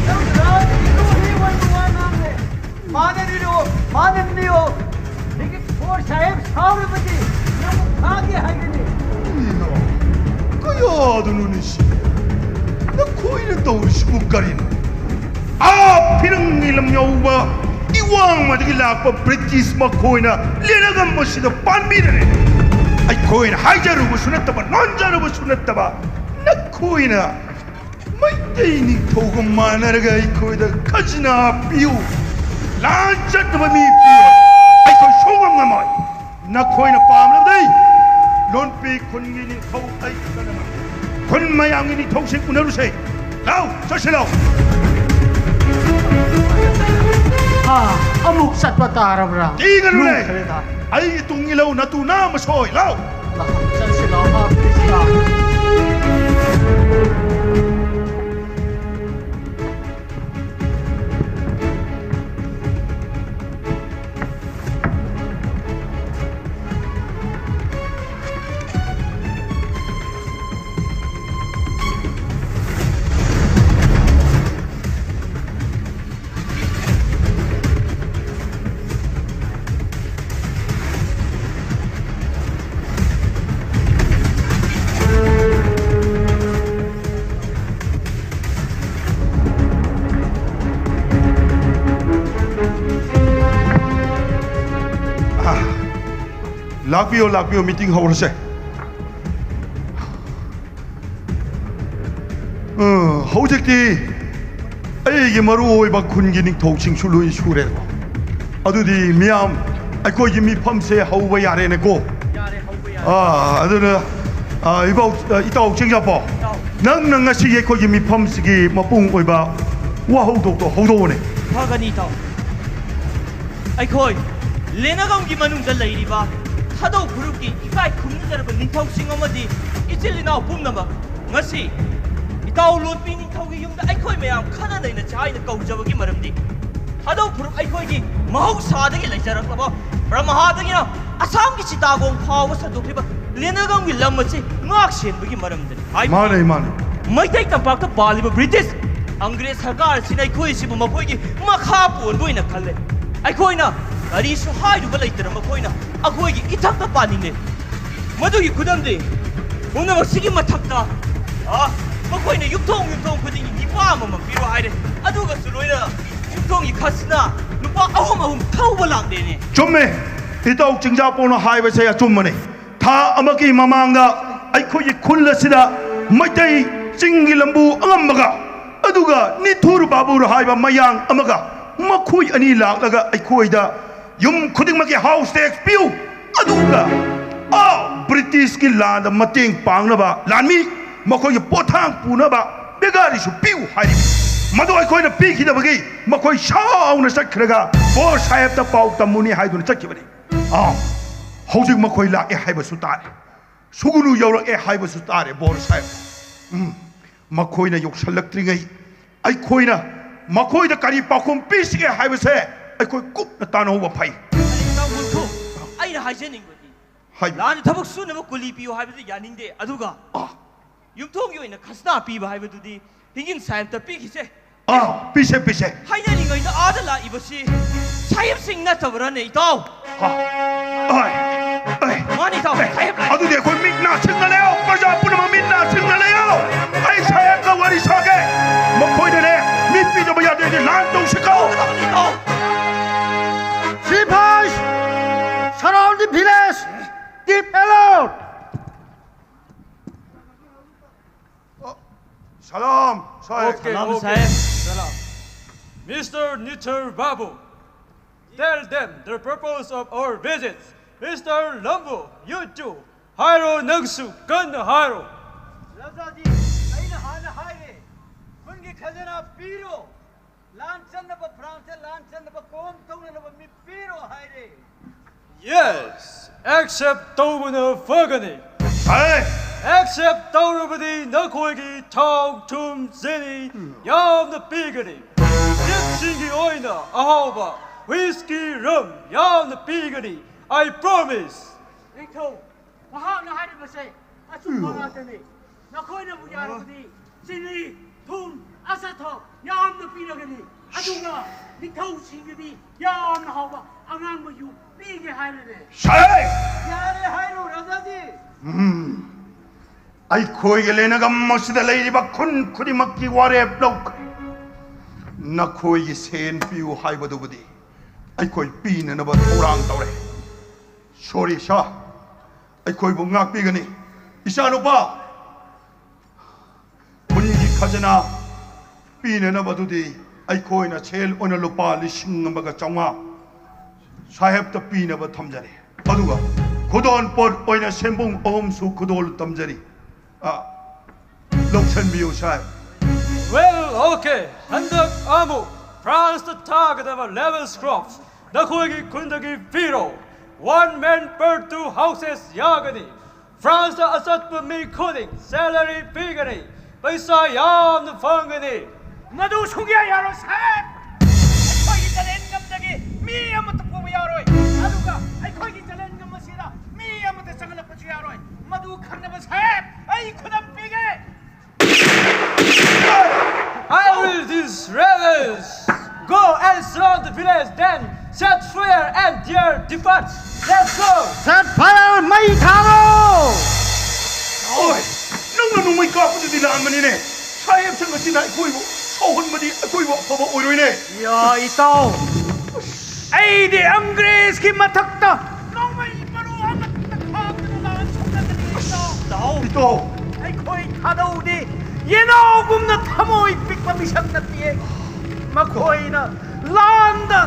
ꯅꯪ ꯔꯥꯖꯅꯤꯇꯤ ꯂꯣꯏ ꯑꯣꯏꯕ ꯋꯥ ꯉꯥꯡꯂꯦ꯫ ꯃꯥꯅ ꯅꯤꯔꯣ, ꯃꯥꯅ ꯅꯤꯌꯣ꯫ ꯅꯪꯒꯤ ꯐꯣꯔ ꯁꯥꯍꯦꯕ ꯁꯥꯎꯔꯕꯗꯤ ꯅꯪꯕꯨ ꯐꯥꯒꯦ ꯍꯥꯏꯒꯅꯤ꯫ ꯀꯔꯤꯅꯣ? ꯀꯌꯥꯗꯅꯣꯅꯦ ꯁꯤ? ꯅꯈꯣꯏꯅ ꯇꯧꯔꯤꯁꯤꯕꯨ ꯀꯔꯤꯅꯣ? ꯑꯥ ꯐꯤꯔꯪꯒꯤ ꯂꯝ ꯌꯧꯕ ꯏꯋꯥꯡꯃꯗꯒꯤ ꯂꯥꯛꯄ ꯕ꯭ꯔꯤꯇꯤꯁ ꯃꯈꯣꯏꯅ ꯂꯦꯅꯒꯝ ꯑꯁꯤꯗ ꯄꯥꯟꯕꯤꯔꯦ꯫ ꯑꯩꯈꯣꯏꯅ ꯍꯥꯏꯖꯔꯨꯕꯁꯨ ꯅꯠꯇꯕ, ꯅꯣꯟꯖꯔꯨꯕꯁꯨ ꯅꯠꯇꯕ, ꯅꯈꯣꯏꯅ ꯃꯩꯇꯩ ꯅꯤꯡꯊꯧꯒ ꯃꯥꯟꯅꯔꯒ ꯑꯩꯈꯣꯏꯗ ꯈꯖꯅꯥ ꯄꯤꯌꯨ, ꯂꯥꯟ ꯆꯠꯅꯕ ꯃꯤ ꯄꯤꯌꯨ, ꯑꯩꯈꯣꯏ ꯁꯨꯡꯉꯝ ꯉꯝꯃꯣꯏ꯫ ꯅꯈꯣꯏꯅ ꯄꯥꯝꯂꯕꯗꯤ ꯂꯣꯟꯄꯤ ꯈꯨꯟꯒꯤ ꯅꯤꯡꯊꯧ ꯑꯩ ꯎꯅꯅꯕ ꯈꯨꯟ ꯃꯌꯥꯝꯒꯤ ꯅꯤꯡꯊꯧꯁꯤꯡ ꯎꯅꯔꯨꯁꯦ꯫ ꯂꯥꯎ, ꯆꯠꯁꯤ ꯂꯥꯎ꯫ ꯑꯥ, ꯑꯃꯨꯛ ꯆꯠꯄ ꯇꯥꯔꯕ꯭ꯔꯥ? ꯀꯤꯒꯅꯨꯅꯦ꯫ ꯂꯨꯈ꯭ꯔꯦꯗ꯫ ꯑꯩꯒꯤ ꯇꯨꯡ ꯏꯜꯂꯧ, ꯅꯇꯨ ꯅꯥ ꯃꯁꯣꯏ꯫ ꯂꯥꯎ꯫ ꯆꯠꯁꯤ ꯂꯥꯎ, ꯃꯥ ꯄꯨꯂꯤꯁ ꯂꯥꯎ꯫ ꯂꯥꯛꯄꯤꯌꯣ, ꯂꯥꯛꯄꯤꯌꯣ, ꯃꯤꯇꯤꯡ ꯍꯧꯔꯁꯦ꯫ ꯑ, ꯍꯧꯖꯤꯛꯇꯤ ꯑꯩꯒꯤ ꯃꯔꯨꯑꯣꯏꯕ ꯈꯨꯟꯒꯤ ꯅꯤꯡꯊꯧꯁꯤꯡꯁꯨ ꯂꯣꯏ ꯁꯨꯔꯦꯀꯣ꯫ ꯑꯗꯨꯗꯤ ꯃꯤꯌꯥꯝ, ꯑꯩꯈꯣꯏꯒꯤ ꯃꯤꯐꯝꯁꯦ ꯍꯧꯕ ꯌꯥꯔꯦꯅꯦꯀꯣ꯫ ꯌꯥꯔꯦ, ꯍꯧꯕ ꯌꯥꯔꯦ꯫ ꯑ, ꯑꯗꯨꯅ, ꯑ, ꯏꯕꯥꯎ-, ꯑ, ꯏꯇꯥꯎ ꯆꯤꯡꯖꯥꯄꯥꯎ, ꯏꯇꯥꯎ꯫ ꯅꯪꯅ ꯉꯁꯤ ꯑꯩꯈꯣꯏꯒꯤ ꯃꯤꯐꯝꯁꯤꯒꯤ ꯃꯄꯨꯡ ꯑꯣꯏꯕ ꯋꯥꯍꯧꯗꯣꯛꯇꯣ ꯍꯧꯗꯣꯛꯑꯣꯅꯦ꯫ ꯐꯒꯅꯤ, ꯏꯇꯥꯎ꯫ ꯑꯩꯈꯣꯏ ꯂꯦꯅꯒꯝꯒꯤ ꯃꯅꯨꯡꯗ ꯂꯩꯔꯤꯕ ꯊꯥꯗꯧ ꯐꯨꯔꯨꯞꯀꯤ ꯏꯀꯥꯏ ꯈꯨꯝꯅꯖꯔꯕ ꯅꯤꯡꯊꯧꯁꯤꯡ ꯑꯃꯗꯤ ꯏꯆꯤꯜ ꯏꯅꯥꯎ ꯄꯨꯝꯅꯃꯛ, ꯉꯁꯤ ꯏꯇꯥꯎ ꯂꯣꯟꯄꯤ ꯅꯤꯡꯊꯧꯒꯤ ꯌꯨꯝꯗ ꯑꯩꯈꯣꯏ ꯃꯌꯥꯝ ꯈꯟꯅ ꯅꯩꯅꯁꯤ ꯍꯥꯏꯅ ꯀꯧꯖꯕꯒꯤ ꯃꯔꯝꯗꯤ, ꯊꯥꯗꯧ ꯐꯨꯔꯨꯞ ꯑꯩꯈꯣꯏꯒꯤ ꯃꯍꯧꯁꯥꯗꯒꯤ ꯂꯩꯖꯔꯛꯂꯕ ꯕ꯭ꯔꯍꯃꯥꯗꯒꯤꯅ ꯑꯁꯥꯝꯒꯤ ꯆꯤꯇꯥꯒꯣꯡ ꯐꯥꯎꯕ ꯁꯟꯗꯣꯛꯂꯤꯕ ꯂꯦꯅꯒꯝꯒꯤ ꯂꯝ ꯑꯁꯤ ꯉꯥꯛ ꯁꯦꯟꯕꯒꯤ ꯃꯔꯝꯗꯅꯤ꯫ ꯍꯥꯏꯕꯗꯤ ꯃꯥꯅꯦ, ꯃꯥꯅꯦ꯫ ꯃꯩꯇꯩ ꯇꯝꯄꯥꯛꯇ ꯄꯥꯜꯂꯤꯕ ꯕ꯭ꯔꯤꯇꯤꯁ ꯑꯪꯒ꯭ꯔꯦꯖ ꯁꯔꯀꯥꯔ ꯑꯁꯤꯅ ꯑꯩꯈꯣꯏꯁꯤꯕꯨ ꯃꯈꯣꯏꯒꯤ ꯃꯈꯥ ꯄꯣꯟꯕ ꯑꯣꯏꯅ ꯈꯜꯂꯦ꯫ ꯑꯩꯈꯣꯏꯅ ꯀꯔꯤꯁꯨ ꯍꯥꯏꯔꯨꯕ ꯂꯩꯇꯅ ꯃꯈꯣꯏꯅ ꯑꯩꯈꯣꯏꯒꯤ ꯏꯊꯛꯇ ꯄꯥꯅꯤꯡꯂꯦ꯫ ꯃꯗꯨꯒꯤ ꯈꯨꯗꯝꯗꯤ, ꯄꯨꯝꯅꯃꯛꯁꯤꯒꯤ ꯃꯊꯛꯇ, ꯑ, ꯃꯈꯣꯏꯅ ꯌꯨꯝꯊꯣꯡ ꯌꯨꯝꯊꯣꯡ ꯈꯨꯗꯤꯡꯒꯤ ꯅꯤꯄꯥ ꯑꯃꯃꯝ ꯄꯤꯔꯣ ꯍꯥꯏꯔꯦ꯫ ꯑꯗꯨꯒꯁꯨ ꯂꯣꯏꯅꯅ ꯌꯨꯝꯊꯣꯡꯒꯤ ꯈꯖꯅꯥ ꯂꯨꯄꯥ ꯑꯍꯨꯝ ꯑꯍꯨꯝ ꯊꯧꯕ ꯂꯥꯛꯂꯦꯅꯦ꯫ ꯆꯨꯝꯃꯦ, ꯏꯇꯥꯎ ꯆꯤꯡꯖꯥꯄꯥꯎꯅ ꯍꯥꯏꯕꯁꯦ ꯑꯆꯨꯝꯕꯅꯤ꯫ ꯊꯥ ꯑꯃꯒꯤ ꯃꯃꯥꯡꯗ ꯑꯩꯈꯣꯏꯒꯤ ꯈꯨꯜ ꯑꯁꯤꯗ ꯃꯩꯇꯩ ꯆꯤꯡꯒꯤ ꯂꯝꯕꯨ ꯑꯉꯝꯕꯒ, ꯑꯗꯨꯒ ꯅꯤꯊꯨꯔ ꯕꯥꯕꯨꯔ ꯍꯥꯏꯕ ꯃꯌꯥꯡ ꯑꯃꯒ, ꯃꯈꯣꯏ ꯑꯅꯤ ꯂꯥꯛꯂꯒ ꯑꯩꯈꯣꯏꯗ ꯌꯨꯝ ꯈꯨꯗꯤꯡꯃꯛꯀꯤ house tax ꯄꯤꯌꯨ, ꯑꯗꯨꯒ ꯑꯥ ꯕ꯭ꯔꯤꯇꯤꯁꯀꯤ ꯂꯥꯟꯗ ꯃꯇꯦꯡ ꯄꯥꯡꯅꯕ ꯂꯥꯟꯃꯤ, ꯃꯈꯣꯏꯒꯤ ꯄꯣꯠꯊꯥꯡ ꯄꯨꯅꯕ ꯕꯦꯒꯥꯔꯤꯁꯨ ꯄꯤꯌꯨ ꯍꯥꯏꯔꯤ꯫ ꯃꯗꯨ ꯑꯩꯈꯣꯏꯅ ꯄꯤꯈꯤꯗꯕꯒꯤ ꯃꯈꯣꯏ ꯁꯥꯎꯅ ꯆꯠꯈ꯭ꯔꯒ ꯕꯣꯔ ꯁꯥꯍꯦꯕꯇ ꯄꯥꯎ ꯇꯝꯃꯨꯅꯤ ꯍꯥꯏꯗꯨꯅ ꯆꯠꯈꯤꯕꯅꯤ꯫ ꯑꯥ, ꯍꯧꯖꯤꯛ ꯃꯈꯣꯏ ꯂꯥꯛꯑꯦ ꯍꯥꯏꯕꯁꯨ ꯇꯥꯔꯦ, ꯁꯨꯒꯨꯅꯨ ꯌꯧꯔꯛꯑꯦ ꯍꯥꯏꯕꯁꯨ ꯇꯥꯔꯦ꯫ ꯕꯣꯔ ꯁꯥꯍꯦꯕ, ꯎꯝ, ꯃꯈꯣꯏꯅ ꯌꯧꯁꯜꯂꯛꯇ꯭ꯔꯤꯉꯩ ꯑꯩꯈꯣꯏꯅ ꯃꯈꯣꯏꯗ ꯀꯔꯤ ꯄꯥꯎꯈꯨꯝ ꯄꯤꯁꯤꯒꯦ ꯍꯥꯏꯕꯁꯦ ꯑꯩꯈꯣꯏ ꯀꯨꯞꯅ ꯇꯥꯟꯅꯍꯧꯕ ꯐꯩ꯫ ꯇꯥꯡꯈꯨꯜ ꯈꯨ, ꯑꯩꯅ ꯍꯥꯏꯖꯅꯤꯡꯕꯗꯤ, ꯍꯥꯏꯕꯤꯌꯨ꯫ ꯂꯥꯟꯅ ꯊꯕꯛ ꯁꯨꯅꯕ ꯀꯨꯂꯤ ꯄꯤꯌꯨ ꯍꯥꯏꯕꯗꯨ ꯌꯥꯅꯤꯡꯗꯦ, ꯑꯗꯨꯒ ꯑꯥ꯫ ꯌꯨꯝꯊꯣꯡꯒꯤ ꯑꯣꯏꯅ ꯈꯖꯅꯥ ꯄꯤꯕ ꯍꯥꯏꯕꯗꯨꯗꯤ ꯍꯤꯡꯒꯤꯟ ꯁꯥꯍꯦꯕꯇ ꯄꯤꯈꯤꯁꯦ꯫ ꯑꯥ, ꯄꯤꯁꯦ, ꯄꯤꯁꯦ꯫ ꯍꯥꯏꯅꯔꯤꯉꯩꯗ ꯑꯥꯗ ꯂꯥꯛꯏꯕꯁꯤ ꯁꯥꯍꯦꯕꯁꯤꯡ ꯅꯠꯇꯕ꯭ꯔꯅꯦ, ꯏꯇꯥꯎ? ꯑꯥ, ꯑꯥꯏ, ꯑꯥꯏ꯫ ꯃꯥꯅꯤ, ꯏꯇꯥꯎ, ꯑꯦ, ꯁꯥꯍꯦꯕ ꯂꯥꯛꯑꯦ꯫ ꯑꯗꯨꯗꯤ ꯑꯩꯈꯣꯏ ꯃꯤꯠ ꯅꯥ ꯁꯤꯡꯅ ꯂꯩꯌꯣ, ꯄ꯭ꯔꯖꯥ ꯄꯨꯝꯅꯃꯛ ꯃꯤꯠ ꯅꯥ ꯁꯤꯡꯅ ꯂꯩꯌꯣ꯫ ꯑꯩ ꯁꯥꯍꯦꯕꯀ ꯋꯥꯔꯤ ꯁꯥꯒꯦ꯫ ꯃꯈꯣꯏꯅꯅꯦ, ꯃꯤ ꯄꯤꯗꯕ ꯌꯥꯗꯦ, ꯂꯥꯟ ꯇꯧꯁꯤꯀꯣ꯫ ꯏꯇꯥꯎ꯫ Surround the village. Salam, Sahib. Okay, Salam, okay. Sahib. Salam. Mister Nithar Babu, tell them the purpose of our visit. Mister Lambu, you too. ꯍꯥꯏꯔꯣ, ꯅꯪꯁꯨ ꯀꯟꯅ ꯍꯥꯏꯔꯣ꯫ ꯔꯥꯖꯥꯖꯤ, ꯑꯩꯅ ꯍꯥꯟꯅ ꯍꯥꯏꯔꯦ, ꯈꯨꯟꯒꯤ ꯈꯖꯅꯥ ꯄꯤꯔꯣ꯫ ꯂꯥꯟ ꯆꯟꯅꯕ, ꯐ꯭ꯔꯥꯟꯁꯇ ꯂꯥꯟ ꯆꯟꯅꯕ ꯀꯣꯝ ꯇꯧꯅꯅꯕ ꯃꯤ ꯄꯤꯔꯣ ꯍꯥꯏꯔꯦ꯫ Yes, accept ꯇꯧꯕꯅ ꯐꯒꯅꯤ꯫ Sahib. Accept ꯇꯧꯔꯕꯗꯤ ꯅꯈꯣꯏꯒꯤ ꯊꯥꯎ, ꯊꯨꯝ, ꯆꯤꯅꯤ ꯌꯥꯝꯅ ꯄꯤꯒꯅꯤ꯫ ꯖꯤꯞꯁꯤꯡꯒꯤ ꯑꯣꯏꯅ ꯑꯍꯥꯎꯕ whisky, rum ꯌꯥꯝꯅ ꯄꯤꯒꯅꯤ꯫ I promise. ꯅꯤꯡꯊꯧ, ꯃꯍꯥꯛꯅ ꯍꯥꯏꯔꯤꯕꯁꯦ ꯑꯆꯨꯝꯕ ꯉꯥꯛꯇꯅꯤ꯫ ꯅꯈꯣꯏꯅꯕꯨ ꯌꯥꯔꯕꯗꯤ ꯆꯤꯅꯤ, ꯊꯨꯝ, ꯑꯆꯥꯊꯥꯎ ꯌꯥꯝꯅ ꯄꯤꯔꯒꯅꯤ꯫ ꯑꯗꯨꯒ ꯅꯤꯡꯊꯧꯁꯤꯡꯒꯤꯗꯤ ꯌꯥꯝꯅ ꯍꯥꯎꯕ ꯑꯉꯥꯡꯕ ꯌꯨ ꯄꯤꯒꯦ ꯍꯥꯏꯔꯅꯦ꯫ Sahib. ꯌꯥꯔꯦ ꯍꯥꯏꯔꯣ ꯔꯥꯖꯥꯖꯤ꯫ ꯑꯩꯈꯣꯏꯒꯤ ꯂꯩꯅꯒꯝ ꯑꯁꯤꯗ ꯂꯩꯔꯤꯕ ꯈꯨꯟ ꯈꯨꯗꯤꯡꯃꯛꯀꯤ ꯋꯥꯔꯦꯞ ꯂꯧꯈ꯭ꯔꯦ꯫ ꯅꯈꯣꯏꯒꯤ ꯁꯦꯟ ꯄꯤꯌꯨ ꯍꯥꯏꯕꯗꯨꯕꯨꯗꯤ ꯑꯩꯈꯣꯏ ꯄꯤꯅꯅꯕ ꯊꯧꯔꯥꯡ ꯇꯧꯔꯦ꯫ Sorry, sir. ꯑꯩꯈꯣꯏꯕꯨ ꯉꯥꯛꯄꯤꯒꯅꯤ꯫ ꯏꯆꯥꯅꯨꯄꯥ, ꯈꯨꯟꯒꯤ ꯈꯖꯅꯥ ꯄꯤꯅꯅꯕꯗꯨꯗꯤ ꯑꯩꯈꯣꯏꯅ ꯁꯦꯜ ꯑꯣꯏꯅ ꯂꯨꯄꯥ ꯂꯤꯁꯤꯡ ꯑꯃꯒ ꯆꯥꯝꯃꯉꯥ ꯁꯥꯍꯦꯕꯇ ꯄꯤꯅꯕ ꯊꯝꯖꯔꯤ꯫ ꯑꯗꯨꯒ ꯈꯨꯗꯣꯜ ꯄꯣꯠ ꯑꯣꯏꯅ ꯁꯦꯟꯕꯨꯡ ꯑꯍꯨꯝꯁꯨ ꯈꯨꯗꯣꯜ ꯇꯝꯖꯔꯤ꯫ ꯑ, ꯂꯧꯁꯟꯕꯤꯌꯨ, ꯁꯥꯍꯦꯕ꯫ Well, okay. ꯍꯟꯗꯛ ꯑꯃꯨꯛ ꯐ꯭ꯔꯥꯟꯁꯇ ꯊꯥꯒꯗꯕ ꯂꯦꯕꯦꯜ ꯁ꯭ꯀ꯭ꯔꯣꯞ ꯅꯈꯣꯏꯒꯤ ꯈꯨꯟꯗꯒꯤ ꯄꯤꯔꯣ꯫ One man per two houses ꯌꯥꯒꯅꯤ꯫ ꯐ꯭ꯔꯥꯟꯁꯇ ꯑꯆꯠꯄ ꯃꯤ ꯈꯨꯗꯤꯡ ꯁꯦꯂꯔꯤ ꯄꯤꯒꯅꯤ꯫ ꯄꯩꯁꯥ ꯌꯥꯝꯅ ꯐꯪꯒꯅꯤ꯫ ꯃꯗꯨ ꯁꯨꯡꯌꯥ ꯌꯥꯔꯣꯏ, ꯁꯥꯍꯦꯕ꯫ ꯑꯩꯈꯣꯏꯒꯤ ꯖꯂꯦꯟꯒꯝꯗꯒꯤ ꯃꯤ ꯑꯃꯠꯇ ꯄꯨꯕ ꯌꯥꯔꯣꯏ꯫ ꯑꯗꯨꯒ ꯑꯩꯈꯣꯏꯒꯤ ꯖꯂꯦꯟꯒꯝ ꯑꯁꯤꯗ ꯃꯤ ꯑꯃꯠꯇ ꯆꯪꯍꯜꯂꯛꯄꯁꯨ ꯌꯥꯔꯣꯏ꯫ ꯃꯗꯨ ꯈꯪꯅꯕ, ꯁꯥꯍꯦꯕ, ꯑꯩ ꯈꯨꯗꯝ ꯄꯤꯒꯦ꯫ I will these rebels. Go and surround the village, then set fire and tear depart. Let's go. Set fire, ꯃꯩ ꯊꯥꯔꯣ! ꯑꯣꯏ, ꯅꯪꯅ ꯅꯣꯡꯃꯩ ꯀꯥꯞꯄꯗꯨꯗꯤ ꯂꯥꯟꯕꯅꯤꯅꯦ꯫ ꯁꯥꯍꯦꯕꯁꯤꯡ ꯑꯁꯤꯅ ꯑꯩꯈꯣꯏꯕꯨ ꯁꯥꯎꯍꯟꯕꯗꯤ ꯑꯩꯈꯣꯏꯕꯨ ꯑꯐꯕ ꯑꯣꯏꯔꯣꯏꯅꯦ꯫ ꯌꯥ, ꯏꯇꯥꯎ꯫ ꯑꯩꯗꯤ ꯑꯪꯒ꯭ꯔꯦꯖꯀꯤ ꯃꯊꯛꯇ ꯅꯣꯡꯃꯩ ꯃꯔꯨ ꯑꯃꯠꯇ ꯈꯥꯛꯇꯅ ꯂꯥꯟ ꯁꯣꯛꯅꯒꯅꯤ, ꯏꯇꯥꯎ꯫ ꯏꯇꯥꯎ, ꯑꯩꯈꯣꯏ ꯊꯥꯗꯧꯗꯤ ꯌꯦꯅꯥꯎꯒꯨꯝꯅ ꯊꯃꯣꯏ ꯄꯤꯛꯄ ꯃꯤꯁꯛ ꯅꯠꯇꯦ꯫ ꯃꯈꯣꯏꯅ ꯂꯥꯟꯗ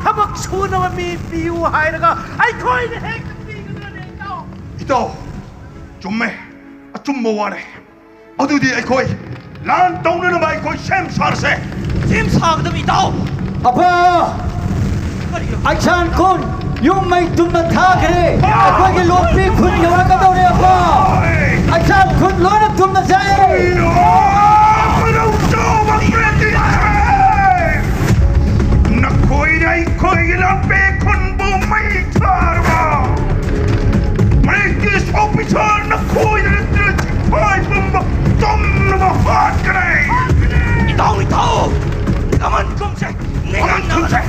ꯊꯕꯛ ꯁꯨꯅꯕ ꯃꯤ ꯄꯤꯌꯨ ꯍꯥꯏꯔꯒ ꯑꯩꯈꯣꯏꯅ ꯍꯦꯛꯇ ꯄꯤꯒꯗ꯭ꯔꯅꯦ, ꯏꯇꯥꯎ? ꯏꯇꯥꯎ, ꯆꯨꯝꯃꯦ, ꯑꯆꯨꯝꯕ ꯋꯥꯅꯦ꯫ ꯑꯗꯨꯗꯤ ꯑꯩꯈꯣꯏ ꯂꯥꯟ ꯇꯧꯅꯅꯕ ꯑꯩꯈꯣꯏ ꯁꯦꯝ ꯁꯥꯔꯁꯦ꯫ ꯁꯦꯝ ꯁꯥꯒꯗꯕ, ꯏꯇꯥꯎ꯫ ꯑꯄꯥ! ꯀꯔꯤꯅꯣ? ꯑꯩꯁꯥꯟ ꯈꯨꯟ ꯌꯨꯝ ꯃꯩ ꯇꯨꯝꯅ ꯊꯥꯈ꯭ꯔꯦ꯫ ꯑꯩꯈꯣꯏꯒꯤ ꯂꯣꯛꯄꯤ ꯈꯨꯟ ꯌꯧꯔꯛꯀꯗꯧꯔꯦ, ꯑꯄꯥ꯫ ꯑꯩꯁꯥꯟ ꯈꯨꯟ ꯂꯣꯏꯅ ꯇꯨꯝꯅ ꯆꯥꯏ꯫ ꯅꯈꯣꯏꯅ ꯑꯩꯈꯣꯏꯒꯤ ꯂꯣꯛꯄꯤ ꯈꯨꯟꯕꯨ ꯃꯩ ꯊꯥꯔꯕ? ꯃꯩꯒꯤ ꯁꯣꯛꯄꯤꯁꯥ ꯅꯈꯣꯏꯗ ꯅꯠꯇꯅ ꯆꯤꯡꯐꯥꯏ ꯄꯨꯝꯕ ꯇꯨꯝꯅꯕ ꯍꯥꯠꯀꯅꯤ꯫ ꯏꯇꯥꯎ, ꯏꯇꯥꯎ! ꯀꯃꯟ ꯈꯨꯟꯁꯦ ꯅꯤꯡꯍꯟꯅꯕꯅꯤ꯫ ꯈꯨꯟꯁꯦ꯫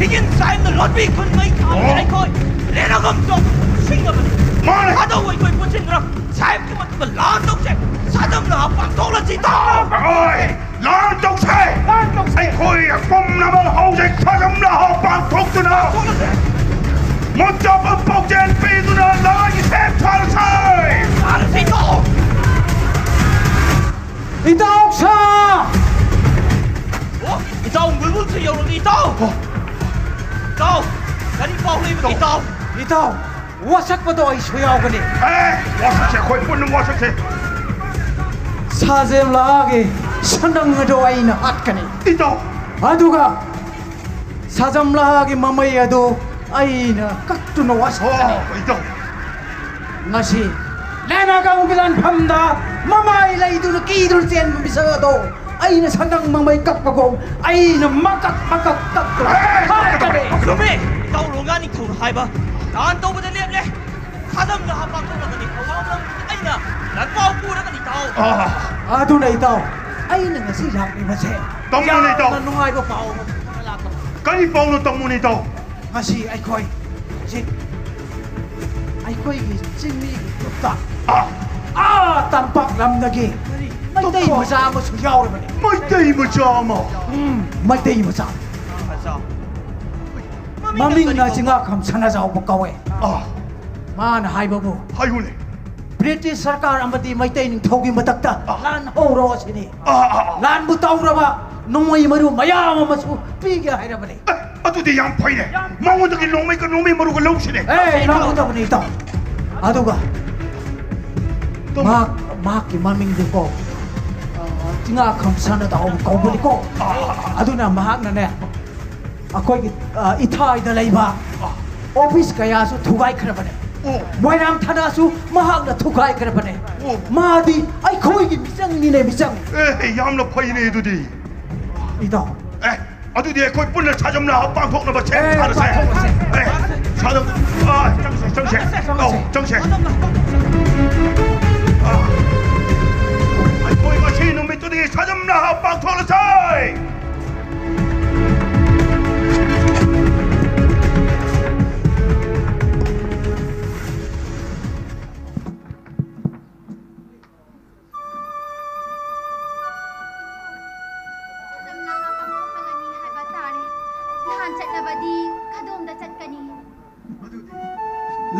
ꯍꯤꯒꯤꯟ ꯁꯥꯍꯦꯕꯅ ꯂꯣꯠꯄꯤ ꯈꯨꯟ ꯃꯩ ꯊꯥꯕꯗ ꯑꯣ꯫ ꯑꯩꯈꯣꯏ ꯂꯦꯅꯒꯝ ꯆꯣꯡ ꯁꯤꯡꯅꯕꯅꯤ꯫ ꯃꯥꯅꯦ꯫ ꯊꯥꯗꯧ ꯑꯩꯈꯣꯏ ꯄꯨꯟꯁꯤꯟꯗꯨꯅ ꯁꯥꯍꯦꯕꯀꯤ ꯃꯇꯨꯡꯗ ꯂꯥꯟ ꯇꯧꯁꯦ꯫ ꯁꯥꯖꯝ ꯂꯥꯟ ꯄꯥꯡꯊꯣꯛꯂꯁꯤ, ꯏꯇꯥꯎ! ꯍꯣꯏ! ꯂꯥꯟ ꯇꯧꯁꯦ! ꯂꯥꯟ ꯇꯧꯁꯦ! ꯑꯩꯈꯣꯏ ꯑꯄꯨꯝꯅꯃꯛ ꯍꯧꯖꯤꯛ ꯁꯥꯖꯝ ꯂꯥꯟ ꯄꯥꯡꯊꯣꯛꯇꯨꯅ ꯃꯨꯟꯆꯥꯐꯝ ꯄꯥꯎꯖꯦꯜ ꯄꯤꯗꯨꯅ ꯂꯥꯟꯒꯤ ꯁꯦꯝ ꯁꯥꯔꯁꯦ! ꯁꯥꯔꯁꯤ, ꯏꯇꯥꯎ! ꯏꯇꯥꯎ ꯁꯥ! ꯑꯣ, ꯏꯇꯥꯎ ꯕꯨꯜꯕꯨꯜꯁꯨ ꯌꯧꯔꯛꯂꯦ, ꯏꯇꯥꯎ! ꯏꯇꯥꯎ, ꯀꯔꯤ ꯄꯥꯎ ꯂꯩꯕꯒꯦ, ꯏꯇꯥꯎ? ꯏꯇꯥꯎ, ꯋꯥꯁꯛꯄꯗꯣ ꯑꯩꯁꯨ ꯌꯥꯎꯒꯅꯤ꯫ ꯑꯦ, ꯋꯥꯁꯛꯁꯦ, ꯑꯩꯈꯣꯏ ꯄꯨꯟꯅ ꯋꯥꯁꯛꯁꯦ꯫ ꯁꯥꯖꯦꯝꯂꯥꯒꯤ ꯁꯟꯗꯪ ꯑꯗꯣ ꯑꯩꯅ ꯍꯥꯠꯀꯅꯤ꯫ ꯏꯇꯥꯎ! ꯑꯗꯨꯒ ꯁꯥꯖꯝꯂꯥꯒꯤ ꯃꯃꯩ ꯑꯗꯨ ꯑꯩꯅ ꯀꯛꯇꯨꯅ ꯋꯥꯁꯛꯀꯅꯤ꯫ ꯑꯣ, ꯏꯇꯥꯎ! ꯉꯁꯤ ꯂꯦꯅꯥꯒꯥꯎꯒꯤ ꯂꯥꯟꯐꯝꯗ ꯃꯃꯥꯏ ꯂꯩꯗꯨꯅ ꯀꯤꯗꯨꯅ ꯆꯦꯟꯕ ꯃꯤꯁꯛ ꯑꯗꯣ ꯑꯩꯅ ꯁꯟꯗꯪ ꯃꯃꯩ ꯀꯛꯄꯒꯨꯝ ꯑꯩꯅ ꯃꯀꯛ ꯃꯀꯛ ꯀꯛꯇꯨꯅ ꯍꯥꯠꯀꯅꯤ꯫ ꯆꯨꯝꯃꯤ! ꯏꯇꯥꯎ ꯂꯣꯡꯒꯥ ꯅꯤꯡꯊꯧꯅ ꯍꯥꯏꯕ ꯂꯥꯟ ꯇꯧꯕꯗ ꯂꯦꯞꯂꯦ꯫ ꯁꯥꯖꯝ ꯂꯥꯟ ꯄꯥꯡꯊꯣꯛꯂꯒꯅꯤ ꯑꯋꯥꯕ ꯑꯩꯅ ꯂꯥꯟꯐꯥꯎ ꯄꯨꯔꯒꯅꯤ, ꯏꯇꯥꯎ꯫ ꯑꯥ꯫ ꯑꯗꯨꯅ ꯏꯇꯥꯎ, ꯑꯩꯅ ꯉꯁꯤ ꯂꯥꯛꯂꯤꯕꯁꯦ ꯇꯝꯃꯨꯅꯦ, ꯏꯇꯥꯎ꯫ ꯌꯥꯝꯅ ꯅꯨꯡꯉꯥꯏꯕ ꯄꯥꯎ ꯑꯃ ꯄꯨꯔꯒ ꯂꯥꯛꯄꯅꯤ꯫ ꯀꯔꯤ ꯄꯥꯎꯅꯣ, ꯇꯝꯃꯨꯅꯦ, ꯏꯇꯥꯎ? ꯉꯁꯤ ꯑꯩꯈꯣꯏ ꯍꯧꯖꯤꯛ ꯑꯩꯈꯣꯏꯒꯤ ꯆꯤꯡꯃꯤꯒꯤ ꯒ꯭ꯔꯨꯞꯇ ꯑꯥ꯫ ꯑꯥ ꯇꯝꯄꯥꯛ ꯂꯝꯗꯒꯤ ꯃꯩꯇꯩ ꯇꯝꯄꯥꯛ꯫ ꯃꯆꯥ ꯑꯃꯁꯨ ꯌꯥꯎꯔꯕꯅꯤ꯫ ꯃꯩꯇꯩ ꯃꯆꯥ ꯑꯃ? ꯎꯝ, ꯃꯩꯇꯩ ꯃꯆꯥ꯫ ꯃꯃꯤꯡꯅ ꯆꯤꯡꯉꯥꯈꯝ ꯁꯅꯥꯖꯥꯎꯕ ꯀꯧꯋꯦ꯫ ꯑꯥ꯫ ꯃꯥꯅ ꯍꯥꯏꯕꯕꯨ, ꯍꯥꯏꯌꯨꯅꯦ꯫ ꯕ꯭ꯔꯤꯇꯤꯁ ꯁꯔꯀꯥꯔ ꯑꯃꯗꯤ ꯃꯩꯇꯩ ꯅꯤꯡꯊꯧꯒꯤ ꯃꯊꯛꯇ ꯑꯥ꯫ ꯂꯥꯟ ꯍꯧꯔꯣ ꯁꯤꯅꯤ꯫ ꯑꯥ, ꯑꯥ, ꯑꯥ꯫ ꯂꯥꯟꯕꯨ ꯇꯧꯔꯕ ꯅꯣꯡꯃꯩ ꯃꯔꯨ ꯃꯌꯥꯝ ꯑꯃꯁꯨ ꯄꯤꯒꯦ ꯍꯥꯏꯔꯕꯅꯤ꯫ ꯑꯦ, ꯑꯗꯨꯗꯤ ꯌꯥꯝ ꯐꯩꯅꯦ꯫ ꯌꯥꯝ ꯃꯉꯣꯟꯗꯒꯤ ꯅꯣꯡꯃꯩꯒ ꯅꯣꯡꯃꯩ ꯃꯔꯨꯒ ꯂꯧꯁꯤꯅꯦ꯫ ꯑꯦ, ꯂꯧꯒꯗꯕꯅꯤ, ꯏꯇꯥꯎ꯫ ꯑꯗꯨꯒ ꯇꯥꯃꯣ꯫ ꯃꯍꯥꯛ, ꯃꯍꯥꯛꯀꯤ ꯃꯃꯤꯡꯗꯨꯀꯣ, ꯑ, ꯆꯤꯡꯉꯥꯈꯝ ꯁꯅꯥꯗꯥꯎ ꯀꯧꯕꯅꯤꯀꯣ꯫ ꯑꯥ, ꯑꯥ, ꯑꯥ꯫ ꯑꯗꯨꯅ ꯃꯍꯥꯛꯅꯅꯦ, ꯑꯩꯈꯣꯏꯒꯤ, ꯑ, ꯏꯊꯥꯏꯗ ꯂꯩꯕ ꯑꯣꯐꯤꯁ ꯀꯌꯥꯁꯨ ꯊꯨꯒꯥꯏꯈ꯭ꯔꯕꯅꯦ꯫ ꯑꯣ꯫ ꯃꯣꯏꯔꯥꯡ ꯊꯥꯅꯥꯁꯨ ꯃꯍꯥꯛꯅ ꯊꯨꯒꯥꯏꯈ꯭ꯔꯕꯅꯦ꯫ ꯑꯣ꯫ ꯃꯥꯗꯤ ꯑꯩꯈꯣꯏꯒꯤ ꯃꯤꯆꯪꯅꯤꯅꯦ, ꯃꯤꯆꯪ꯫ ꯑꯦ, ꯌꯥꯝꯅ ꯐꯩꯅꯦ ꯑꯗꯨꯗꯤ꯫ ꯏꯇꯥꯎ꯫ ꯑꯦ, ꯑꯗꯨꯗꯤ ꯑꯩꯈꯣꯏ ꯄꯨꯟꯅ ꯁꯥꯖꯝꯅ ꯄꯥꯡꯊꯣꯛꯅꯕ ꯁꯦꯝ ꯑꯦ, ꯁꯥꯔꯁꯦ꯫ ꯄꯥꯡꯊꯣꯛꯅꯁꯦ꯫ ꯑꯦ, ꯁꯥꯖꯝ, ꯑꯥ, ꯆꯪꯁꯦ, ꯆꯪꯁꯦ꯫ ꯆꯪꯁꯦ꯫ ꯑꯧ, ꯆꯪꯁꯦ꯫ ꯑꯥ, ꯑꯩꯈꯣꯏ ꯉꯁꯤ ꯅꯨꯃꯤꯠꯇꯨꯗꯒꯤ ꯁꯥꯖꯝꯅ ꯄꯥꯡꯊꯣꯛꯂꯁꯦ꯫ ꯁꯥꯖꯝꯅ ꯄꯥꯡꯊꯣꯛꯀꯅꯤ ꯍꯥꯏꯕ ꯇꯥꯔꯦ꯫ ꯂꯥꯟ ꯆꯠꯂꯕꯗꯤ ꯀꯗꯣꯝꯗ ꯆꯠꯀꯅꯤ? ꯑꯗꯨꯗꯤ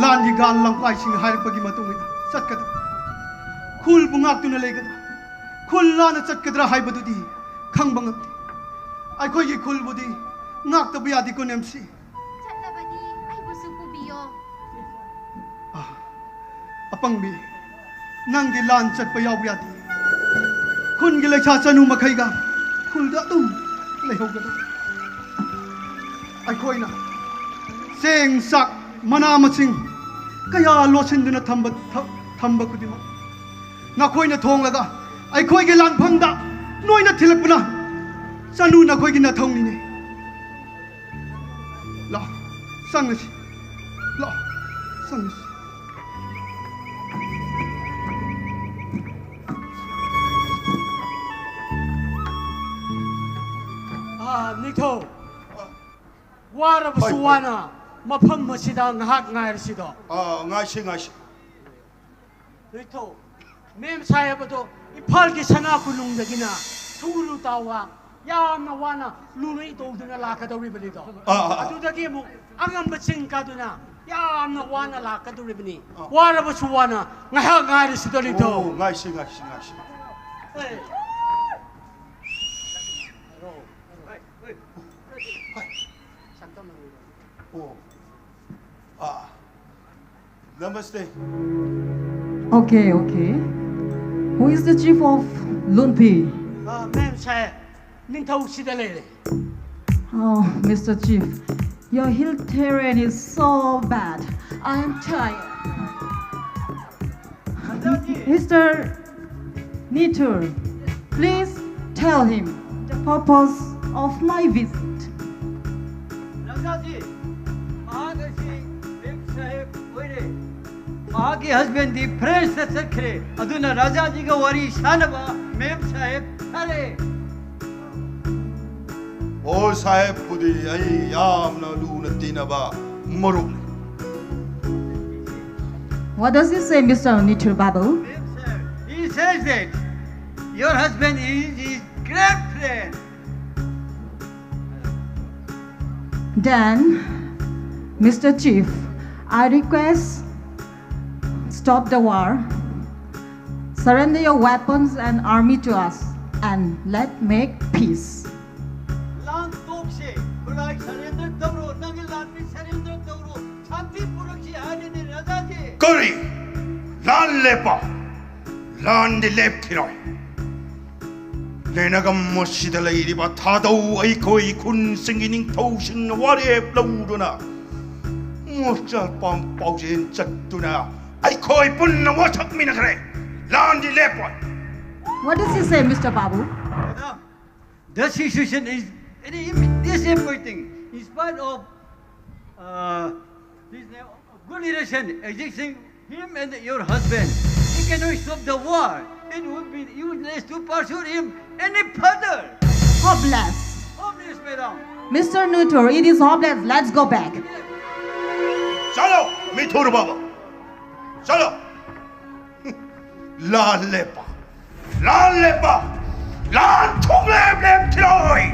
ꯂꯥꯟꯒꯤ ꯒꯥꯟ ꯂꯝꯄꯥꯏꯁꯤꯡꯅ ꯍꯥꯏꯔꯛꯄꯒꯤ ꯃꯇꯨꯡ ꯏꯟꯅ ꯆꯠꯀꯗꯕ꯫ ꯈꯨꯜꯕꯨ ꯉꯥꯛꯇꯨꯅ ꯂꯩꯒꯗ꯭ꯔꯥ? ꯈꯨꯜ ꯂꯥꯟꯅ ꯆꯠꯀꯗ꯭ꯔꯥ ꯍꯥꯏꯕꯗꯨꯗꯤ ꯈꯪꯕ ꯉꯝꯗꯦ꯫ ꯑꯩꯈꯣꯏꯒꯤ ꯈꯨꯜꯕꯨꯗꯤ ꯉꯥꯛꯇꯕ ꯌꯥꯗꯦꯀꯣ, ꯅꯦꯝꯁꯤ꯫ ꯆꯠꯂꯕꯗꯤ ꯑꯩꯕꯨꯁꯨ ꯄꯨꯕꯤꯌꯣ꯫ ꯑꯥ, ꯑꯄꯪꯕꯤ, ꯅꯪꯗꯤ ꯂꯥꯟ ꯆꯠꯄ ꯌꯥꯎꯕ ꯌꯥꯗꯦ꯫ ꯈꯨꯟꯒꯤ ꯂꯩꯁꯥ ꯆꯅꯨ ꯃꯈꯩꯒ ꯈꯨꯜꯗ ꯑꯗꯨꯝ ꯂꯩꯍꯧꯒꯗꯕ꯫ ꯑꯩꯈꯣꯏꯅ ꯆꯦꯡ, ꯆꯥꯛ, ꯃꯅꯥ ꯃꯁꯤꯡ ꯀꯌꯥ ꯂꯣꯠꯁꯤꯟꯗꯨꯅ ꯊꯝꯕ, ꯊ-, ꯊꯝꯕ ꯈꯨꯗꯤꯡꯃꯛ ꯅꯈꯣꯏꯅ ꯊꯣꯡꯂꯒ ꯑꯩꯈꯣꯏꯒꯤ ꯂꯥꯟꯐꯝꯗ ꯅꯣꯏꯅ ꯊꯤꯜꯂꯛꯄꯅ ꯆꯅꯨ ꯅꯈꯣꯏꯒꯤ ꯅꯊꯧꯅꯤꯅꯦ꯫ ꯂꯥꯛꯑꯣ, ꯆꯪꯉꯁꯤ꯫ ꯂꯥꯛꯑꯣ, ꯆꯪꯉꯁꯤ꯫ ꯑꯥ, ꯅꯤꯡꯊꯧ꯫ ꯋꯥꯔꯕꯁꯨ ꯍꯣꯏ, ꯍꯣꯏ꯫ ꯋꯥꯅ ꯃꯐꯝ ꯑꯁꯤꯗ ꯉꯥꯏꯍꯥꯛ ꯉꯥꯏꯔꯁꯤꯗꯣ꯫ ꯑꯥ, ꯉꯥꯏꯁꯤ, ꯉꯥꯏꯁꯤ꯫ ꯅꯤꯡꯊꯧ, ꯃꯦꯝ ꯁꯥꯍꯦꯕ ꯑꯗꯣ ꯏꯝꯐꯥꯜꯒꯤ ꯁꯅꯥ ꯀꯣꯅꯨꯡꯗꯒꯤꯅ ꯁꯨꯒꯨꯅꯨ ꯇꯥꯎꯋꯥ ꯌꯥꯝꯅ ꯋꯥꯅ ꯂꯨꯅꯩ ꯇꯧꯗꯨꯅ ꯂꯥꯛꯀꯗꯧꯔꯤꯕꯅꯤꯗꯣ꯫ ꯑꯥ, ꯑꯥ, ꯑꯥ꯫ ꯑꯗꯨꯗꯒꯤ ꯑꯃꯨꯛ ꯑꯉꯝꯕ ꯆꯤꯡ ꯀꯥꯗꯨꯅ ꯌꯥꯝꯅ ꯋꯥꯅ ꯂꯥꯛꯀꯗꯧꯔꯤꯕꯅꯤ꯫ ꯑ꯫ ꯋꯥꯔꯕꯁꯨ ꯋꯥꯅ ꯉꯥꯏꯍꯥꯛ ꯉꯥꯏꯔꯁꯤꯗ, ꯅꯤꯡꯊꯧ꯫ ꯑꯣ, ꯉꯥꯏꯁꯤ, ꯉꯥꯏꯁꯤ, ꯉꯥꯏꯁꯤ꯫ ꯑꯦ꯫ ꯑꯣ꯫ ꯑꯥ꯫ Namaste. Okay, okay. Who is the chief of Lunpi? ꯑ, ꯃꯦꯝ ꯁꯥꯍꯦꯕ, ꯅꯤꯡꯊꯧ ꯁꯤꯗ ꯂꯩꯔꯦ꯫ Oh, Mister Chief, your hill terrain is so bad. I am tired. Mister Nithur, please tell him the purpose of my visit. ꯔꯥꯖꯥꯖꯤ, ꯃꯍꯥꯛ ꯑꯁꯤ ꯃꯦꯝ ꯁꯥꯍꯦꯕ ꯑꯣꯏꯔꯦ꯫ ꯃꯍꯥꯛꯀꯤ ꯍꯁꯕꯦꯟꯗꯤ ꯐ꯭ꯔꯦꯟꯁꯇ ꯆꯠꯈ꯭ꯔꯦ, ꯑꯗꯨꯅ ꯔꯥꯖꯥꯖꯤꯒ ꯋꯥꯔꯤ ꯁꯥꯅꯕ ꯃꯦꯝ ꯁꯥꯍꯦꯕ ꯊꯥꯔꯛꯑꯦ꯫ ꯑꯣ, ꯁꯥꯍꯦꯕꯄꯨꯗꯤ ꯑꯩ ꯌꯥꯝꯅ ꯂꯨꯅ ꯇꯤꯟꯅꯕ ꯃꯔꯨꯞꯅꯤ꯫ What does he say, Mister Nithur Babu? He says that your husband is his great friend. Then, Mister Chief, I request, stop the war, surrender your weapons and army to us, and let make peace. ꯂꯥꯟ ꯇꯣꯛꯁꯦ, ꯈꯨꯠꯂꯥꯏ surrender ꯇꯧꯔꯣ, ꯅꯪꯒꯤ ꯂꯥꯟꯃꯤ surrender ꯇꯧꯔꯣ, ꯁꯥꯟꯇꯤ ꯄꯨꯔꯛꯁꯤ ꯍꯥꯏꯔꯤꯅꯦ ꯔꯥꯖꯥꯖꯤ꯫ ꯀꯔꯤ? ꯂꯥꯟ ꯂꯦꯞꯄ? ꯂꯥꯟꯗꯤ ꯂꯦꯞꯈꯤꯔꯣꯏ꯫ ꯂꯩꯅꯒꯝ ꯑꯁꯤꯗ ꯂꯩꯔꯤꯕ ꯊꯥꯗꯧ ꯑꯩꯈꯣꯏ ꯈꯨꯟꯁꯤꯡꯒꯤ ꯅꯤꯡꯊꯧꯁꯤꯡꯅ ꯋꯥꯔꯦꯞ ꯂꯧꯗꯨꯅ ꯃꯣꯔꯆꯜ ꯄꯥꯝ ꯄꯥꯎꯖꯦꯜ ꯆꯠꯇꯨꯅ ꯑꯩꯈꯣꯏ ꯄꯨꯟꯅ ꯋꯥꯁꯛꯃꯤꯟꯅꯈ꯭ꯔꯦ꯫ ꯂꯥꯟꯗꯤ ꯂꯦꯞꯄꯣꯏ꯫ What does he say, Mister Babu? Madam, the situation is very disappointing. In spite of uh, this uh, good relation existing him and your husband, he cannot stop the war. It would be useless to pursue him any further. Hopeless. Hopeless, madam. Mister Nutur, it is hopeless. Let's go back. चलो, मिथुर बाबा, चलो। ꯂꯥꯟ ꯂꯦꯞꯄ, ꯂꯥꯟ ꯂꯦꯞꯄ, ꯂꯥꯟ ꯁꯨꯡꯂꯦꯞ ꯂꯦꯞꯈꯤꯔꯣꯏ꯫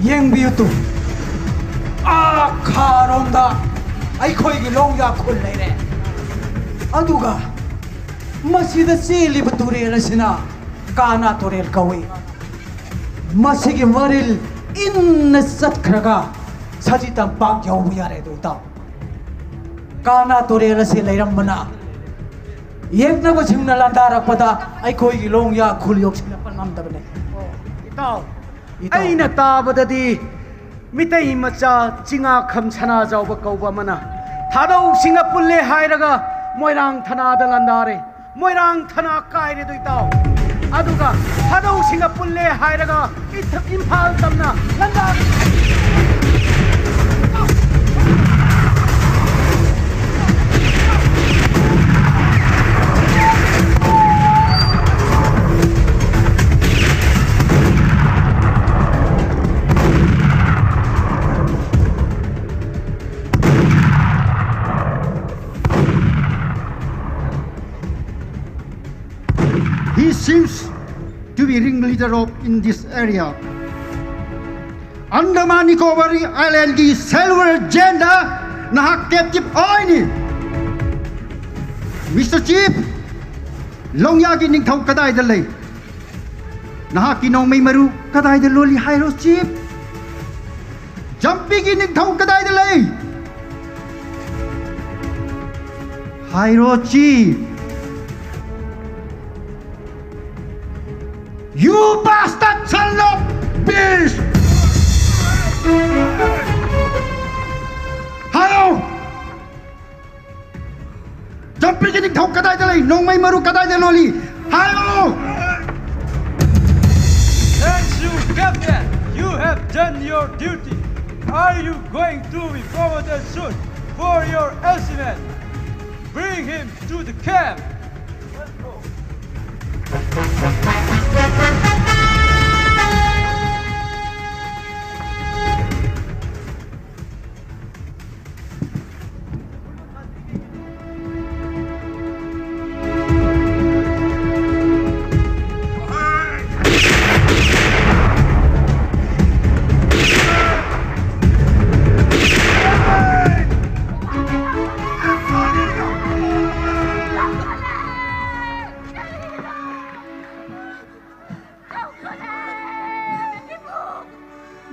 ꯌꯦꯡꯕꯤꯌꯨ two, ꯑꯥ ꯈꯥꯔꯣꯝꯗ ꯑꯩꯈꯣꯏꯒꯤ ꯂꯣꯡꯌꯥ ꯈꯨꯜ ꯂꯩꯔꯦ꯫ ꯑꯗꯨꯒ ꯃꯁꯤꯗ ꯆꯦꯜꯂꯤꯕ ꯇꯨꯔꯦꯜ ꯑꯁꯤꯅ ꯀꯥꯅꯥ ꯇꯨꯔꯦꯜ ꯀꯧꯏ꯫ ꯃꯁꯤꯒꯤ ꯃꯔꯤꯜ ꯏꯟꯅ ꯆꯠꯈ꯭ꯔꯒ ꯁꯖꯤ ꯇꯝꯄꯥꯛ ꯌꯧꯕ ꯌꯥꯔꯦ꯫ ꯑꯗꯨ ꯏꯇꯥꯎ, ꯀꯥꯅꯥ ꯇꯨꯔꯦꯜ ꯑꯁꯤ ꯂꯩꯔꯝꯕꯅ ꯌꯦꯛꯅꯕꯁꯤꯡꯅ ꯂꯥꯟꯗꯥꯔꯛꯄꯗ ꯑꯩꯈꯣꯏꯒꯤ ꯂꯣꯡꯌꯥ ꯈꯨꯜ ꯌꯧꯁꯤꯜꯂꯛꯄ ꯉꯝꯗꯕꯅꯤ꯫ ꯏꯇꯥꯎ, ꯏꯇꯥꯎ꯫ ꯑꯩꯅ ꯇꯥꯕꯗꯗꯤ ꯃꯤꯇꯩ ꯃꯆꯥ ꯆꯤꯡꯉꯥꯈꯝ ꯁꯅꯥꯖꯥꯎꯕ ꯀꯧꯕ ꯑꯃꯅ ꯊꯥꯗꯧꯁꯤꯡꯒ ꯄꯨꯜꯂꯦ ꯍꯥꯏꯔꯒ ꯃꯣꯏꯔꯥꯡ ꯊꯅꯥꯗ ꯂꯥꯟꯗꯥꯔꯦ꯫ ꯃꯣꯏꯔꯥꯡ ꯊꯅꯥ ꯀꯥꯏꯔꯦꯗꯣ ꯏꯇꯥꯎ꯫ ꯑꯗꯨꯒ ꯊꯥꯗꯧꯁꯤꯡꯒ ꯄꯨꯜꯂꯦ ꯍꯥꯏꯔꯒ ꯏꯝꯐꯥꯜ ꯇꯝꯅ ꯂꯥꯟꯗꯥꯔꯦ꯫ He seems to be ringleader of in this area. Andaman Nicobar Island ꯒꯤ Silver Giant ꯅ ꯅꯍꯥꯛ captive ꯑꯣꯏꯅꯤ꯫ Mister Chief, ꯂꯣꯡꯌꯥꯒꯤ ꯅꯤꯡꯊꯧ ꯀꯗꯥꯏꯗ ꯂꯩ? ꯅꯍꯥꯛꯀꯤ ꯅꯣꯡꯃꯩ ꯃꯔꯨ ꯀꯗꯥꯏꯗ ꯂꯣꯜꯂꯤ ꯍꯥꯏꯔꯣ, Chief? ꯖꯝꯄꯤꯒꯤ ꯅꯤꯡꯊꯧ ꯀꯗꯥꯏꯗ ꯂꯩ? ꯍꯥꯏꯔꯣ, Chief꯫ You bastard son of bitch! ꯍꯥꯏꯔꯣ! ꯖꯝꯄꯤꯒꯤ ꯅꯤꯡꯊꯧ ꯀꯗꯥꯏꯗ ꯂꯩ? ꯅꯣꯡꯃꯩ ꯃꯔꯨ ꯀꯗꯥꯏꯗ ꯂꯣꯜꯂꯤ? ꯍꯥꯏꯔꯣ! Thank you, Captain. You have done your duty. Are you going to be promoted soon for your achievement? Bring him to the camp.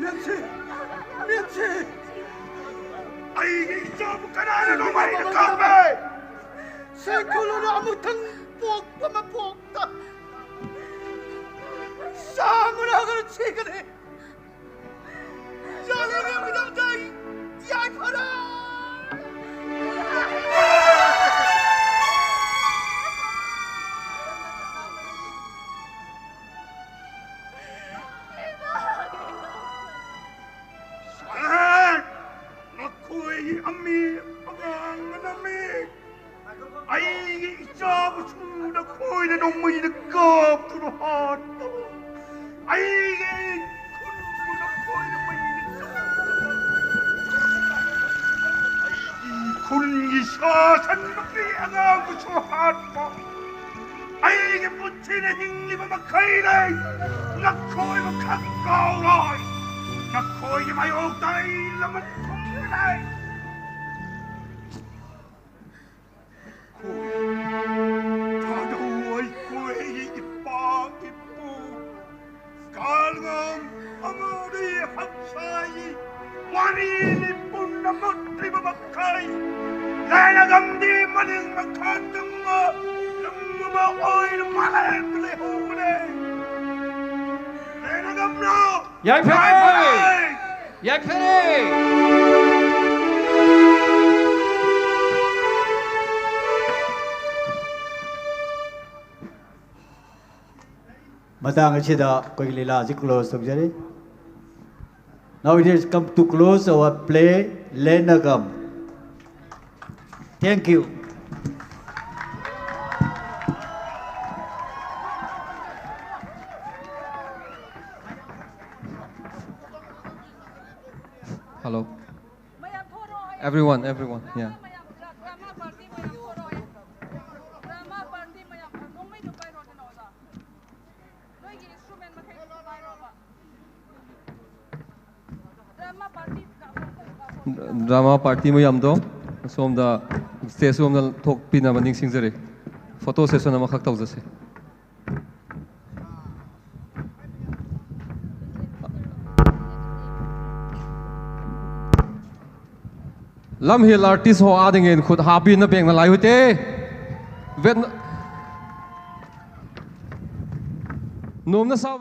ꯃꯦꯝꯁꯤ! ꯃꯦꯝꯁꯤ! ꯑꯩꯒꯤ ꯏꯆꯥꯕꯨ ꯀꯅꯥꯅ ꯅꯣꯡꯃꯩꯅ ꯀꯥꯞꯄꯦ? ꯁꯦꯡꯈꯨꯂꯨꯅ ꯑꯃꯨꯛꯇꯪ ꯄꯣꯛꯄ ꯃꯄꯣꯛꯇ ꯆꯥꯝꯃꯅ ꯍꯧꯒꯠꯂ ꯁꯤꯒꯅꯤ꯫ ꯆꯥꯅꯤꯡꯉꯦ ꯃꯤꯅꯝꯗꯩ ꯌꯥꯏꯐꯔꯦ! ꯁꯥꯍꯦꯕ! ꯅꯈꯣꯏꯒꯤ ꯑꯃꯤ ꯑꯉꯥꯡ ꯑꯃꯅꯤ꯫ ꯑꯩꯒꯤ ꯏꯆꯥꯕꯨꯁꯨ ꯅꯈꯣꯏꯅ ꯅꯣꯡꯃꯩꯅ ꯀꯥꯞꯇꯨꯅ ꯍꯥꯠꯄ꯫ ꯑꯩꯒꯤ ꯈꯨꯟꯕꯨ ꯅꯈꯣꯏꯅ ꯃꯩꯅ ꯆꯥꯛꯄ꯫ ꯑꯩꯒꯤ ꯈꯨꯟꯒꯤ ꯁꯥ ꯁꯟ ꯅꯨꯄꯤ ꯑꯉꯥꯡꯕꯨꯁꯨ ꯍꯥꯠꯄ꯫ ꯑꯩꯒꯤ ꯄꯨꯟꯁꯤꯗ ꯍꯤꯡꯂꯤꯕ ꯃꯈꯩꯗꯤ ꯅꯈꯣꯏꯕꯨ ꯈꯛ ꯀꯥꯎꯔꯣꯏ꯫ ꯅꯈꯣꯏꯒꯤ ꯃꯥꯌꯣꯛꯇ ꯑꯩ ꯂꯃꯟ ꯈꯨꯝꯒꯅꯤ꯫ ꯊꯥꯗꯧ ꯑꯩꯈꯣꯏꯒꯤ ꯏꯄꯥ ꯏꯄꯨ ꯀꯥꯜꯉꯝ ꯑꯃꯗꯤ ꯍꯞꯁꯥꯏ ꯋꯥꯔꯤꯅꯤ ꯄꯨꯝꯅꯃꯛ ꯂꯩꯕ ꯃꯈꯩ ꯂꯥꯏꯔꯒꯝꯗꯤ ꯃꯅꯤꯡ ꯃꯈꯥ ꯇꯝꯕ ꯂꯝ ꯑꯃ ꯑꯣꯏꯅ ꯃꯥꯂꯦꯝꯗ ꯂꯩꯍꯧꯕꯅꯦ꯫ ꯂꯥꯏꯔꯒꯝꯅ ꯌꯥꯏꯐꯔꯦ! ꯌꯥꯏꯐꯔꯦ! ꯌꯥꯏꯐꯔꯦ! ꯃꯇꯥꯡ ꯑꯁꯤꯗ ꯑꯩꯈꯣꯏꯒꯤ ꯂꯤꯂꯥ ꯑꯁꯤ close ꯇꯧꯖꯔꯤ꯫ Now it has come to close our play, Lenagam. Thank you. Hello. Everyone, everyone, yeah. Drama party ꯃꯌꯥꯝꯗꯣ ꯁꯣꯝꯗ stage ꯔꯣꯝꯗ ꯊꯣꯛꯄꯤꯅꯕ ꯅꯤꯡꯁꯤꯡꯖꯔꯤ꯫ Photo session ꯑꯃꯈꯛ ꯇꯧꯖꯁꯤ꯫ Lamhil artist ho adingin khut hapina bengna lai u hite. Vet. Nomna sau.